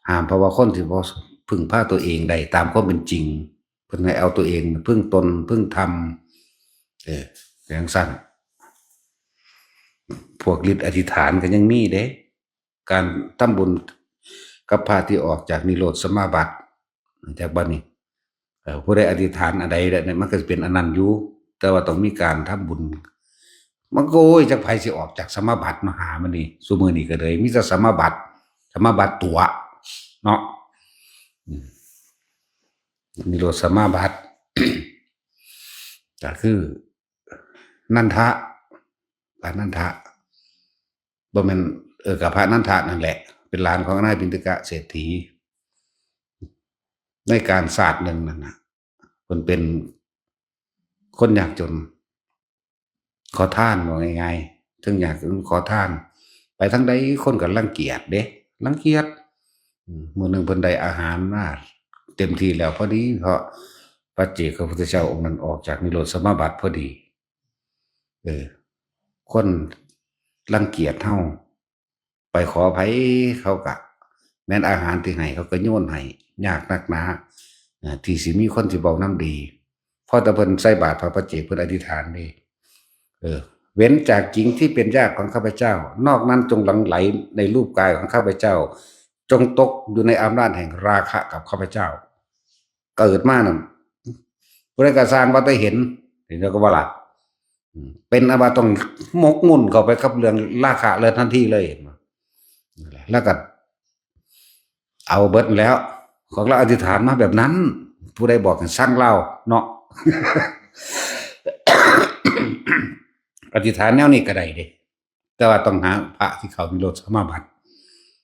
ห้ามเพราะว่าคนสิบ่พึ่งพาตัวเองได้ตามความเป็นจริง เพิ่นให้เอาตัวเองพึ่งตน พึ่งธรรม เออ จั่งซั้น พวกฤทธิ์อธิษฐานก็ยังมีเด้ การทำบุญกับพระที่ออกจากนิโรธสมาบัติ จากบัดนี้ เอ่อ ผู้ใดอธิษฐานอันใดเนี่ย มันก็สิเป็นอันนั้นอยู่ แต่ว่าต้องมีการทำบุญ มันก็ โอ้ย จักไผสิออกจากสมาบัติมาหามันนี่ ซุมื้อนี้ก็เลย มีแต่สมาบัติ สมาบัติตั๋ว เนาะ อืม นิโรธสมาบัติ ก็คือ นันทะ พระนันทะ บ่แม่น เออ กับพระนันทะนั่นแหละ เป็นหลานของนายปิณฑกะเศรษฐี ในกาลชาติหนึ่งนั่นน่ะ เพิ่นเป็นคนยากจน ขอทาน ว่าง่ายๆ เทิงยากเทิงขอทาน ไปทางใดคนก็รังเกียจเด้ รังเกียจ อืม มื้อหนึ่งเพิ่นได้อาหารมาเต็มที่แล้วพอดี เพราะปัจเจกพระพุทธเจ้าองค์นั้นออกจากนิโรธสมาบัติพอดี เออ คนรังเกียจเฮา ไปขอไผเขาก็ แม้นอาหารที่ให้เขาก็โยนให้ ยากนักหนา เอ่อ ที่สิมีคนสิเว้านำดี พอแต่เพิ่นใส่บาตรพระปัจเจก เพิ่นอธิษฐานเด้ เออ เว้นจากหญิงที่เป็นญาติของข้าพเจ้า นอกนั้นจงหลั่งไหลในรูปกายของข้าพเจ้า จงตกอยู่ในอำนาจแห่งราคะกับข้าพเจ้า เกิดมานั่น ผู้ใดก็สร้างว่าแต่เห็น เห็นแล้วก็ว่าล่ะ อืม เป็นอันว่าต้องหมกมุ่นเข้าไปกับเรื่องราคะเลยทันทีเลย เห็นบ่ นั่นแหละ แล้วก็เอาเบิดแล้ว ของเราอธิษฐานมาแบบนั้น ผู้ใดบอกให้สั่งเราเนาะ อธิษฐานแนวนี้ก็ได้เด้ แต่ว่าต้องหาพระที่เข้านิโรธสมาบัติ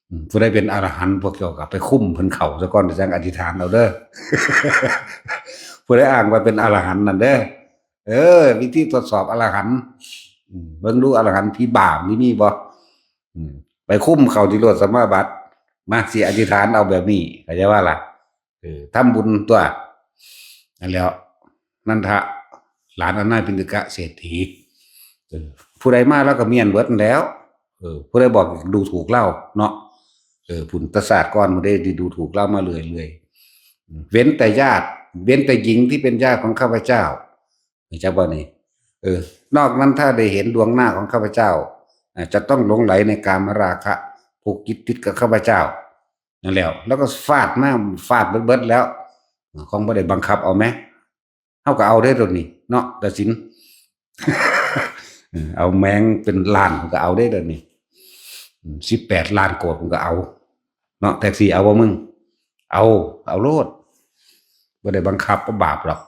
อืม ผู้ใดเป็นอรหันต์ พวกเจ้าก็ไปคุมเพิ่นเข้าซะก่อน จั่งอธิษฐานเอาเด้อ ผู้ใดอ้างว่าเป็นอรหันต์นั่นเด้อ เออ วิธีทดสอบอรหันต์ อืม เบิ่งดูอรหันต์ผีบ้านี่มีบ่ อืม ไปคุมเข้านิโรธสมาบัติ มาสิอธิษฐานเอาแบบนี้ เข้าใจว่าล่ะ เออ ทำบุญตัว นั่นแหล้ว นันทะ หลานอนาถปิณฑกะเศรษฐี เออ ผู้ใดมาแล้วก็เมียนเบิดนั่นแหล้ว เออ ผู้ใดบอกดูถูกเล่าเนาะ เออ พุ้นตะศาสตร์ก่อน ผู้ใดที่ดูถูกเล่ามาเรื่อยๆ เว้นแต่ญาติ เว้นแต่หญิงที่เป็นญาติของข้าพเจ้า เข้าใจบ่นี่ เออ นอกนั้นถ้าได้เห็นดวงหน้าของข้าพเจ้า อ่ะ จะต้องหลงไหลในกามราคะ ผูกจิตติดกับข้าพเจ้า นั่นแหล้ว แล้วก็ฟาดมา ฟาดเบิดๆแล้ว ของบ่ได้บังคับเอาแหม เฮาก็เอาเด้ตัวนี้เนาะ ตัดสิน เออ เอาแมงเป็นล้านก็เอาเด้ตัวนี้ อืม สิบแปดล้านโกดมันก็เอา เนาะ แท็กซี่เอาบ่มึง เอา เอาโลด บ่ได้บังคับ บ่บาปดอก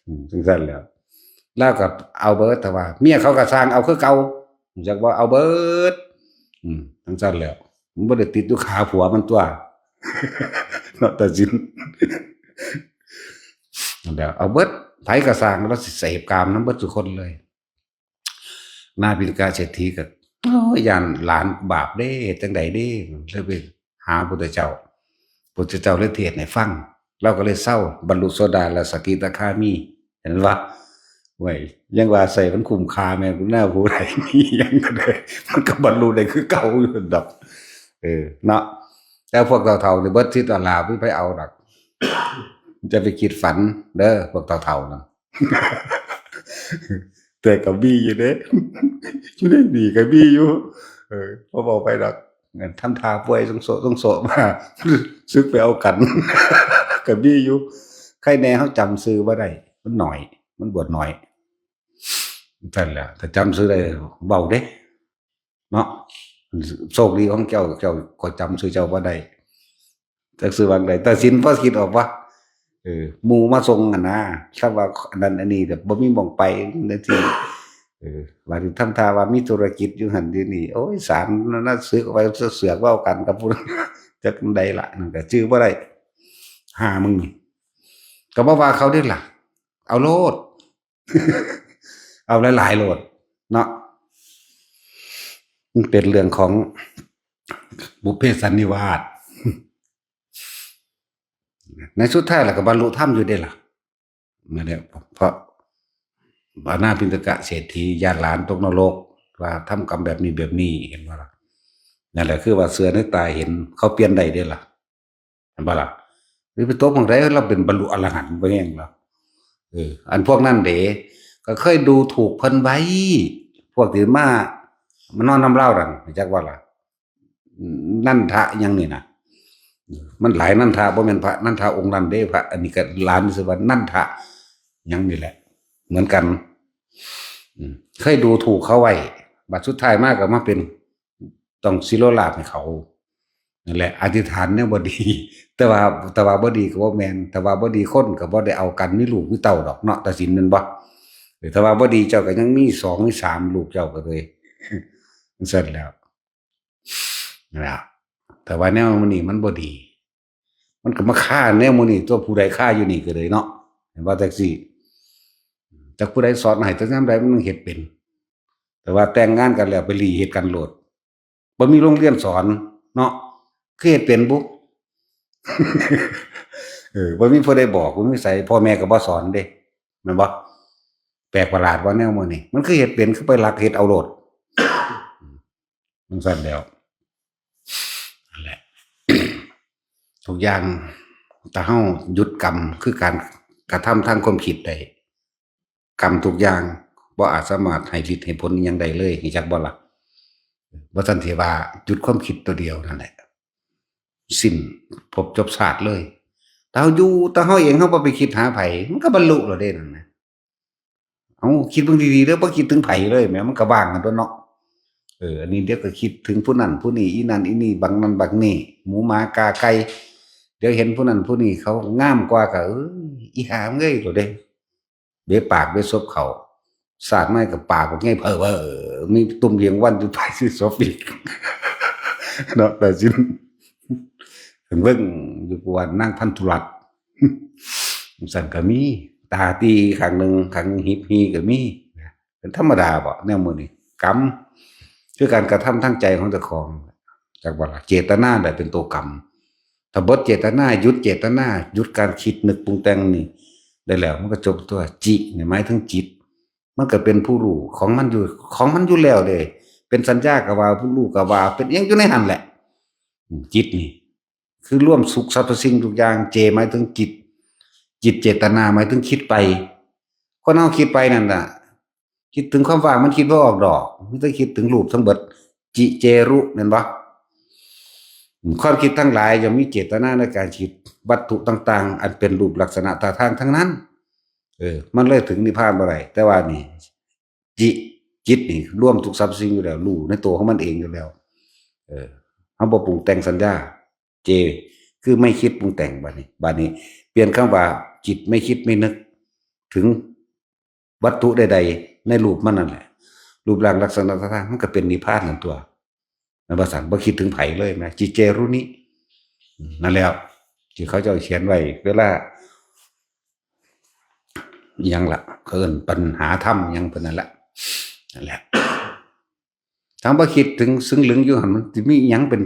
อืม จั่งซั้นแหล้ว ลาวก็เอาเบิด แต่ว่าเมียเขาก็ซ่างเอาคือเก่า จักว่าเอาเบิด อืม จั่งซั้นแหล้ว มันบ่ได้ติดอยู่ขาผัวมันตั๊ว เนาะ ตาสิน นั่นแหละ เอาเบิด ไผก็ซ่าง ลาวสิเสพกามนำเบิดซุคนเลย นายปิณกะเศรษฐีก็ โอ้ย ย่านหลานบาปเด้ เฮ็ดจั่งใดเด้ เลยไปหาพุทธเจ้า พุทธเจ้าเลยเทศน์ให้ฟัง ลาวก็เลยเซา บรรลุโสดาและสกิทาคามี เห็นบ่ เว้ย ยังว่าใส่มันคุ้มค่าแม่น หน้าผู้ใดมีหยังก็ได้ มันก็บรรลุได้คือเก่าอยู่ดอก เออ เนาะ แต่พวกเฒ่าๆนี่เบิดสิทธิ์เอาล่ะ บ่มีไผเอาดอก จะไปคิดฝันเด้อ พวกเฒ่าๆนั่น แต่ก็มีอยู่เด้ อยู่ในนี่ก็มีอยู่ เออ บ่เว้าไปดอก ทำท่าป่วยทรงโสะทรงโสะมา สึกไปเอากัน ก็มีอยู่ ใครแน่เฮาจำชื่อบ่ได้ มันน้อย มันบวชน้อย ซั่นแหละ ถ้าจำชื่อได้ เว้าเด้ เนาะ โชคดีของเจ้า เจ้า ข้อยจำชื่อเจ้าบ่ได้ จักชื่อว่าจั่งใด ตาสินพอคิดออกบ่ เออ หมู่มาส่งหั่นนะ คำว่าอันนั้นอันนี้ แต่บ่มีหม่องไปจั่งซี้ เออ บาดนี้ทำท่าว่ามีธุรกิจอยู่หั่นอยู่นี่ โอ้ย สารนั่นนะ สึกออกไปเสือกเว้ากันกับผู้นั้น จักจั่งใดล่ะ นั่นก็ชื่อบ่ได้ ห่ามึงนี่ ก็บ่ว่าเขาเด้ล่ะ เอาโลด เอาหลายๆโลด เนาะ มันเป็นเรื่องของบุพเพสันนิวาส ในสุดท้ายแล้วก็บรรลุธรรมอยู่เด้ล่ะ นั่นแหละ เพราะอนาถปิณกะเศรษฐีย่านหลานตกนรก ว่าทำกรรมแบบนี้แบบนี้ เห็นบ่ล่ะ นั่นแหละคือว่าเชื่อในตาเห็น เขาเปลี่ยนได้เด้ล่ะ เห็นบ่ล่ะ หรือไปตกหม่องใด ลาวเป็นบรรลุอรหันต์บ่แฮงล่ะ เออ อันพวกนั้นเด้ ก็เคยดูถูกเพิ่นไว้ พวกที่มา มานอนนำลาวนั่น รู้จักบ่ล่ะ นันทะหยังนี่นะ มันหลายนันทะ บ่แม่นพระนันทะองค์นั้นเด้ พระอันนี้ก็หลานชื่อว่านันทะหยังนี่แหละ เหมือนกัน อืม เคยดูถูกเขาไว้ บัดสุดท้ายมาก็มาเป็น ต้องสิโลลาภให้เขา นั่นแหละ อธิษฐานแนวบ่ดี แต่ว่า แต่ว่าบ่ดีก็บ่แม่น แต่ว่าบ่ดีคนก็บ่ได้เอากันมีลูกมีเต้าดอกเนาะ ตาสินแม่นบ่ เออ แต่ว่าบ่ดีเจ้าก็ยังมีสองมีสาม ลูกเจ้าก็เลย จั่งซั้นแหล้ว นั่นล่ะ แต่ว่าแนวมื้อนี้มันบ่ดี มันก็มาฆ่าแนวมื้อนี้ตั๊ว ผู้ใดฆ่าอยู่นี่ก็เลยเนาะ เห็นว่าจั่งซี้ จักผู้ใดสอนให้ แต่ยามใดมันเฮ็ดเป็น แต่ว่าแต่งงานกันแล้วไปหลีเฮ็ดกันโลด บ่มีโรงเรียนสอนเนาะ คือเฮ็ดเป็นบุ เออ บ่มีผู้ใดบอก บ่มีไส พ่อแม่ก็บ่สอนเด้ แม่นบ่ แปลกประหลาดว่าแนวมื้อนี้ มันคือเฮ็ดเป็น คือไปลักเฮ็ดเอาโลด จั่งซั้นแหล้ว นั่นแหละ ทุกอย่าง ถ้าเฮาหยุดกรรม คือการกระทำทางความคิดได้ กรรมทุกอย่างบ่อาจสามารถให้ฤทธิ์ให้ผลอิหยังได้เลย รู้จักบ่ล่ะ บ่ทันสิว่าหยุดความคิดตัวเดียวนั่นแหละ สิ้นภพจบชาติเลย ถ้าเฮาอยู่ ถ้าเฮาเอง เฮาบ่ไปคิดหาไผ มันก็บรรลุแล้วเด้นั่นนะ เอา คิดเบิ่งดีๆเด้อ บ่คิดถึงไผเลยแหม มันก็ว่างกันตั๊วเนาะ เออ อันนี้เดี๋ยวก็คิดถึงผู้นั้นผู้นี้ อีนั่นอีนี่ บักนั่นบักนี่ หมูหมากาไก่ เดี๋ยวเห็นผู้นั้นผู้นี้เขางามกว่าก็ เอ้ย อีห่ามึงเอ้ย โลดเด้ เบะปากเบะซบเขา ชาติใหม่ก็ปากบักใหญ่เผลอๆ มีตุ่มเลียงวันอยู่ภายในศพอีก เนาะ ตาสิน เพิ่นเบิ่งอยู่ว่า นางพันธุรัตน์ จั่งซั้นก็มี ตาตีข้างหนึ่ง ข้างหนึ่งหิบหี่ก็มี เป็นธรรมดาบ่ แนวมื้อนี้ กรรม คือการกระทำทางใจของเจ้าของ จักบ่ล่ะ เจตนาแหละเป็นตัวกรรม ถ้าเบิดเจตนา หยุดเจตนา หยุดการคิดนึกปรุงแต่งนี่ ได้แล้ว มันก็จบตั๊ว จินี่หมายถึงจิต มันก็เป็นผู้รู้ของมันอยู่ ของมันอยู่แล้วเด้ เป็นสัญญาก็ว่า ผู้รู้ก็ว่า เป็นอิหยังอยู่ในหั่นแหละ อืม จิตนี่ คือรวมสุขสรรพสิ่งทุกอย่าง เจหมายถึงจิต จิตเจตนาหมายถึงคิดไป คนเฮาคิดไปนั่นน่ะ คิดถึงความว่างมันคิดบ่ออกดอก มีแต่คิดถึงรูปทั้งเบิด จิเจรุ แม่นบ่ ความคิดทั้งหลายย่อมมีเจตนาในการคิด วัตถุต่างๆ อันเป็นรูปลักษณะท่าทางทั้งนั้น เออ มันเลยถึงนิพพานบ่ได้ แต่ว่านี่ จิ จิตนี่รวมทุกสรรพสิ่งอยู่แล้ว รู้ในตัวของมันเองอยู่แล้ว เออ เฮาบ่ปรุงแต่งสัญญา เจ คือไม่คิดปรุงแต่งบัดนี้ บัดนี้ เปลี่ยนคำว่าจิตไม่คิดไม่นึกถึงวัตถุใดๆในรูปมันนั่นแหละ รูปร่างลักษณะท่าทางมันก็เป็นนิพพานนั่นตัว นั่นว่าซั่น บ่คิดถึงไผเลยนะ จิตเจรุนิ นั่นแหละที่เขาเจ้าเขียนไว้ เวลาอิหยังล่ะ เขาเอิ้นปัญหาธรรมอิหยังเพิ่นนั่นแหละ นั่นแหละ ถ้าบ่คิดถึงซึ่งลึงอยู่หั่น มันสิมีอิหยังเป็น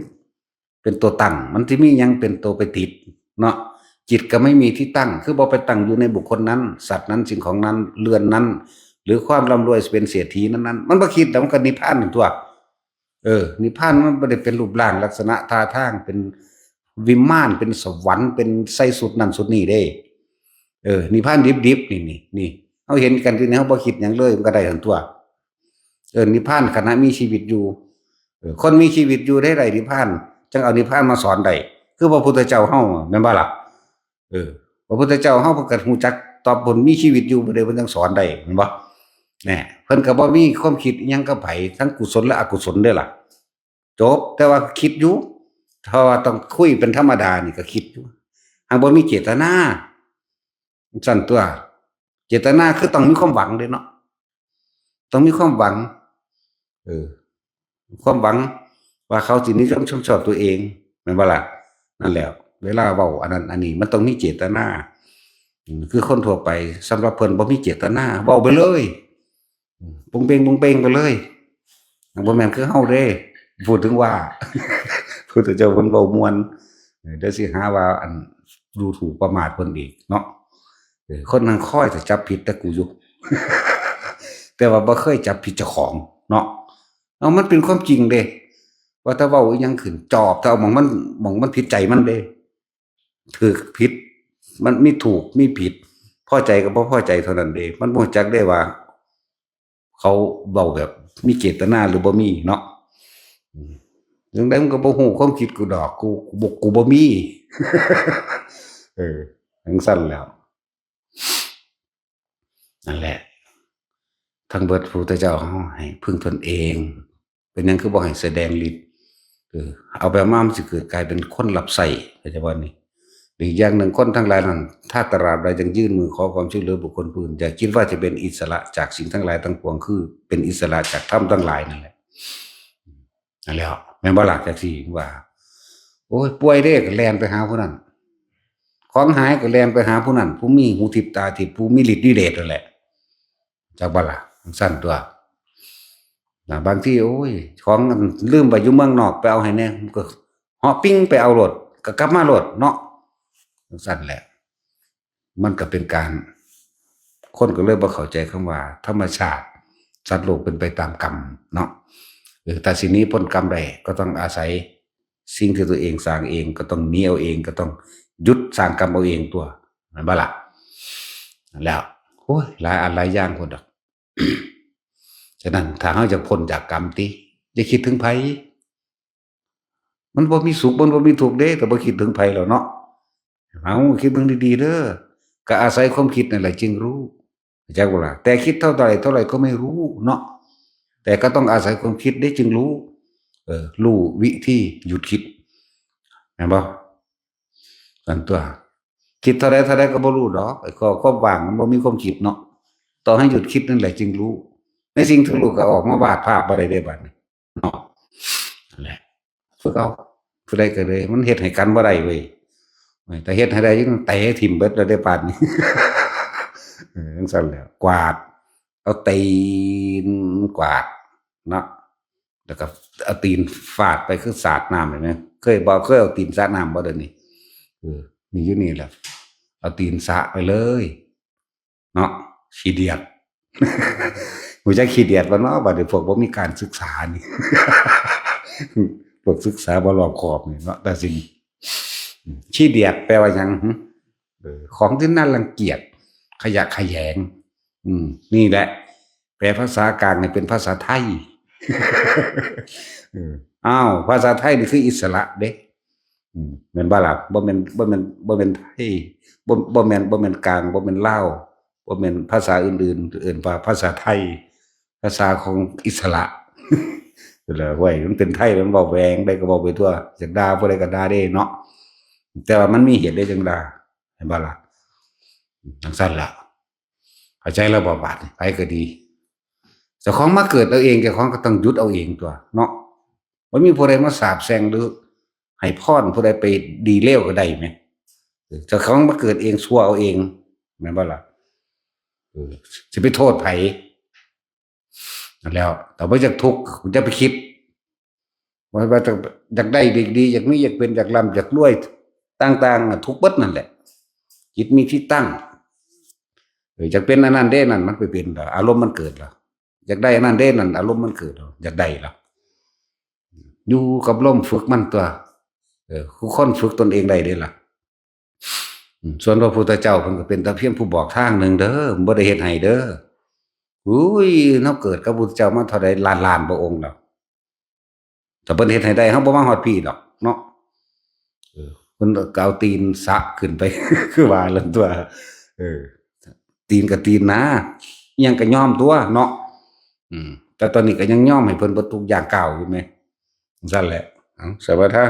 เป็นตัวตั้ง มันสิมีอิหยังเป็นตัวไปติดเนาะ จิตก็ไม่มีที่ตั้ง คือบ่ไปตั้งอยู่ในบุคคลนั้น สัตว์นั้น สิ่งของนั้น เรือนนั้น หรือความร่ำรวยเป็นเศรษฐีนั้นๆ มันบ่คิดแล้วมันก็นิพพานนั่นตัว เออ นิพพานมันบ่ได้เป็นรูปร่างลักษณะท่าทาง เป็นวิมาน เป็นสวรรค์ เป็นใส่ชุดนั่นชุดนี้เด้ เออ นิพพานดิบๆ นี่ นี่ นี่ เฮาเห็นกันอยู่นี่ เฮาบ่คิดหยังเลย มันก็ได้หั่นตัว เออ นิพพานขณะมีชีวิตอยู่ เออ คนมีชีวิตอยู่ได้ได้นิพพาน จั่งเอานิพพานมาสอนได้ คือพระพุทธเจ้าเฮา แม่นบ่ล่ะ เออ พระพุทธเจ้าเฮาเพิ่นก็ฮู้จัก ตอนเพิ่นมีชีวิตอยู่ เพิ่นได้ เพิ่นจั่งสอนได้ แม่นบ่ แหน่ เพิ่นก็บ่มีความคิดอิหยังกับไผ ทั้งกุศลและอกุศลเด้อล่ะ จบ แต่ว่าคิดอยู่ เพราะว่าต้องคุยเป็นธรรมดานี่ก็คิดอยู่ หากบ่มีเจตนา ซั่นตัว เจตนาคือต้องมีความหวังเด้เนาะ ต้องมีความหวัง เออ ความหวังว่าเขาสินิยมชมชอบตัวเอง แม่นบ่ล่ะ นั่นแหละ เวลาเว้าอันนั้นอันนี้ มันต้องมีเจตนา อืม คือคนทั่วไป สำหรับเพิ่นบ่มีเจตนา เว้าไปเลย อืม ปุงเปงปุงเปงไปเลย บ่แม่นคือเฮาเด้ พูดถึงว่า พุทธเจ้าเพิ่นเว้าม่วน เออ เดี๋ยวสิหาว่าอันดูถูกประมาทเพิ่นอีกเนาะ เออ คนนั้นคอยจะจับผิดแต่กูอยู่ แต่ว่าบ่เคยจับผิดเจ้าของเนาะ เอา มันเป็นความจริงเด้ ว่าถ้าเว้าอิหยังขึ้น จอบ ถ้าเอาหม่องมัน หม่องมันผิดใจมันเด้ ถูกผิด มันมีถูกมีผิด พอใจกับบ่พอใจเท่านั้นเด้ มันบ่รู้จักได้ว่า เขาเว้าแบบมีเจตนาหรือบ่มีเนาะ อืม จั่งใดมันก็บ่ฮู้ความคิดกูดอก กู กูบ่ กูบ่มี เออ จั่งซั่นแหล้ว นั่นแหละ ทั้งเบิดพระพุทธเจ้าเฮาให้พึ่งตนเอง เป็นหยังคือบ่ให้แสดงฤทธิ์ เออ เอาไปมามันสิเกิดกลายเป็นคนรับใช้ เข้าใจบ่นี่ อีกอย่างหนึ่ง คนทั้งหลายนั้น ถ้าตราบใดยังยื่นมือขอความช่วยเหลือบุคคลผู้อื่น อย่าคิดว่าจะเป็นอิสระจากสิ่งทั้งหลายทั้งปวง คือเป็นอิสระจากธรรมทั้งหลายนั่นแหละ นั่นแหละ แม่นบ่ล่ะ จักซี่ว่า โอ้ย ป่วยเด้ก็แล่นไปหาผู้นั้น ของหายก็แล่นไปหาผู้นั้น ผู้มีหูทิพย์ตาทิพย์ ผู้มีฤทธิ์มีเดชนั่นแหละ จักบ่ล่ะ จั่งซั่นตัว นะ บางที โอ้ย ของอันลืมไว้อยู่เมืองนอก ไปเอาให้แหน่ มันก็เหาะปิ้งไปเอาโลด ก็กลับมาโลดเนาะ จั่งซั่นแหละ มันก็เป็นการ คนก็เลยบ่เข้าใจคำว่าธรรมชาติ สัตว์โลกเป็นไปตามกรรมเนาะ เออ ถ้าสิหนีพ้นกรรมได้ ก็ต้องอาศัยสิ่งที่ตัวเองสร้างเอง ก็ต้องหนีเอาเอง ก็ต้องหยุดสร้างกรรมเอาเองตัว แม่นบ่ล่ะ แล้ว โอ้ย หลายอันหลายอย่างพุ้นดอก ฉะนั้นถ้าเฮาอยากพ้นจากกรรมติ อย่าคิดถึงไผ มันบ่มีสุข มันบ่มีทุกข์เด้ ก็บ่คิดถึงไผแล้วเนาะ เฮาคิดเบิ่งดีๆเด้อ ก็อาศัยความคิดนั่นแหละจึงรู้ เข้าใจบ่ล่ะ แต่คิดเท่าใดเท่าไหร่ก็ไม่รู้เนาะ แต่ก็ต้องอาศัยความคิดเด้จึงรู้ เออ รู้วิธีหยุดคิด แม่นบ่ นั่นตัว คิดเท่าใดเท่าใดก็บ่รู้ดอก ไอ้ข้อความว่างมันบ่มีความคิดเนาะ ต้องให้หยุดคิดนั่นแหละจึงรู้ ในสิ่งที่รู้ก็ออกมาวาดภาพบ่ได้เด้บัดนี้ เนาะ นั่นแหละ ฝึกเอา ผู้ใดก็เลย มันเฮ็ดให้กันบ่ได้เว้ย แต่เฮ็ดให้ได้ยังเตะถิ่มเบิดแล้วได้ปานนี้ เออ จั่งซั่นแหละ กวาด เอาตีนกวาดเนาะ แล้วก็เอาตีนฟาดไปคือสาดน้ำ เห็นไหม เคยบ่ เคยเอาตีนสาดน้ำบ่เดี๋ยวนี้ เออ นี่อยู่นี่แหละ เอาตีนสาดไปเลย เนาะ ขี้เดียด รู้จักขี้เดียดบ่เนาะ บัดนี้พวกบ่มีการศึกษานี่ พวกศึกษาบ่รอบคอบนี่เนาะ แต่สิ่ง ขี้เดียดแปลว่าหยังหึ เออ ของที่น่ารังเกียจ ขยะแขยง อืม นี่แหละ แปลภาษากลางให้เป็นภาษาไทย เออ อ้าว ภาษาไทยนี่คืออิสระเด้ อืม แม่นบ่ล่ะ บ่แม่น บ่แม่น บ่แม่นไทย บ่ บ่แม่น บ่แม่นกลาง บ่แม่นลาว บ่แม่นภาษาอื่นๆ เอิ้นว่าภาษาไทย ภาษาของอิสระ แล้ว ห้วย มันเป็นไทย มันเว้าแหวงใดก็เว้าไปทั่ว อยากด่าผู้ใดก็ด่าเด้เนาะ แต่ว่ามันมีเหตุได้จังใด เห็นบ่ล่ะ? จังซั่นล่ะ เข้าใจแล้วบ่บาดนี้? ไผก็ดี เจ้าของมาเกิดเอาเอง เจ้าของก็ต้องหยุดเอาเองตัวเนาะ บ่มีผู้ใดมาสาปแช่งหรือให้พรผู้ใดไปดีเลวก็ได้แหม เจ้าของมาเกิดเอง ชั่วเอาเอง แม่นบ่ล่ะ? เออ สิไปโทษไผ? นั่นแหล้ว แต่ว่าอยากทุกข์ อย่าไปคิด ว่า ว่าจะอยากได้ดีๆ อยากมี อยากเป็น อยากร่ำ อยากรวย ต่างๆ น่ะ ทุกข์เบิดนั่นแหละ จิตมีที่ตั้ง เออ อยากเป็นอันนั้นเด้นั่น มันไปเป็นแล้ว อารมณ์มันเกิดแล้ว อยากได้อันนั้นเด้นั่น อารมณ์มันเกิดแล้ว อยากได้แล้ว อยู่กับลม ฝึกมันตัว เออ คือคนฝึกตนเองได้เด้ล่ะ อืม ส่วนพระพุทธเจ้าเพิ่นก็เป็นแต่เพียงผู้บอกทางหนึ่งเด้อ บ่ได้เฮ็ดให้เด้อ อุ้ย เฮาเกิดกับพุทธเจ้ามาเท่าใดล้านๆ พระองค์แล้ว ถ้าเพิ่นเฮ็ดให้ได้ เฮาบ่มาฮอดพี้ดอกเนาะ เออ เพิ่นก็เอาตีนสะขึ้นไป คือว่าแล้วตัว เออ ตีนก็ตีนนะ อิหยังก็ยอมตัวเนาะ อืม แต่ตอนนี้ก็ยังยอมให้เพิ่นเบิดทุกอย่างก้าวอยู่แหม ซั่นแหละ เอ้า สวัสดี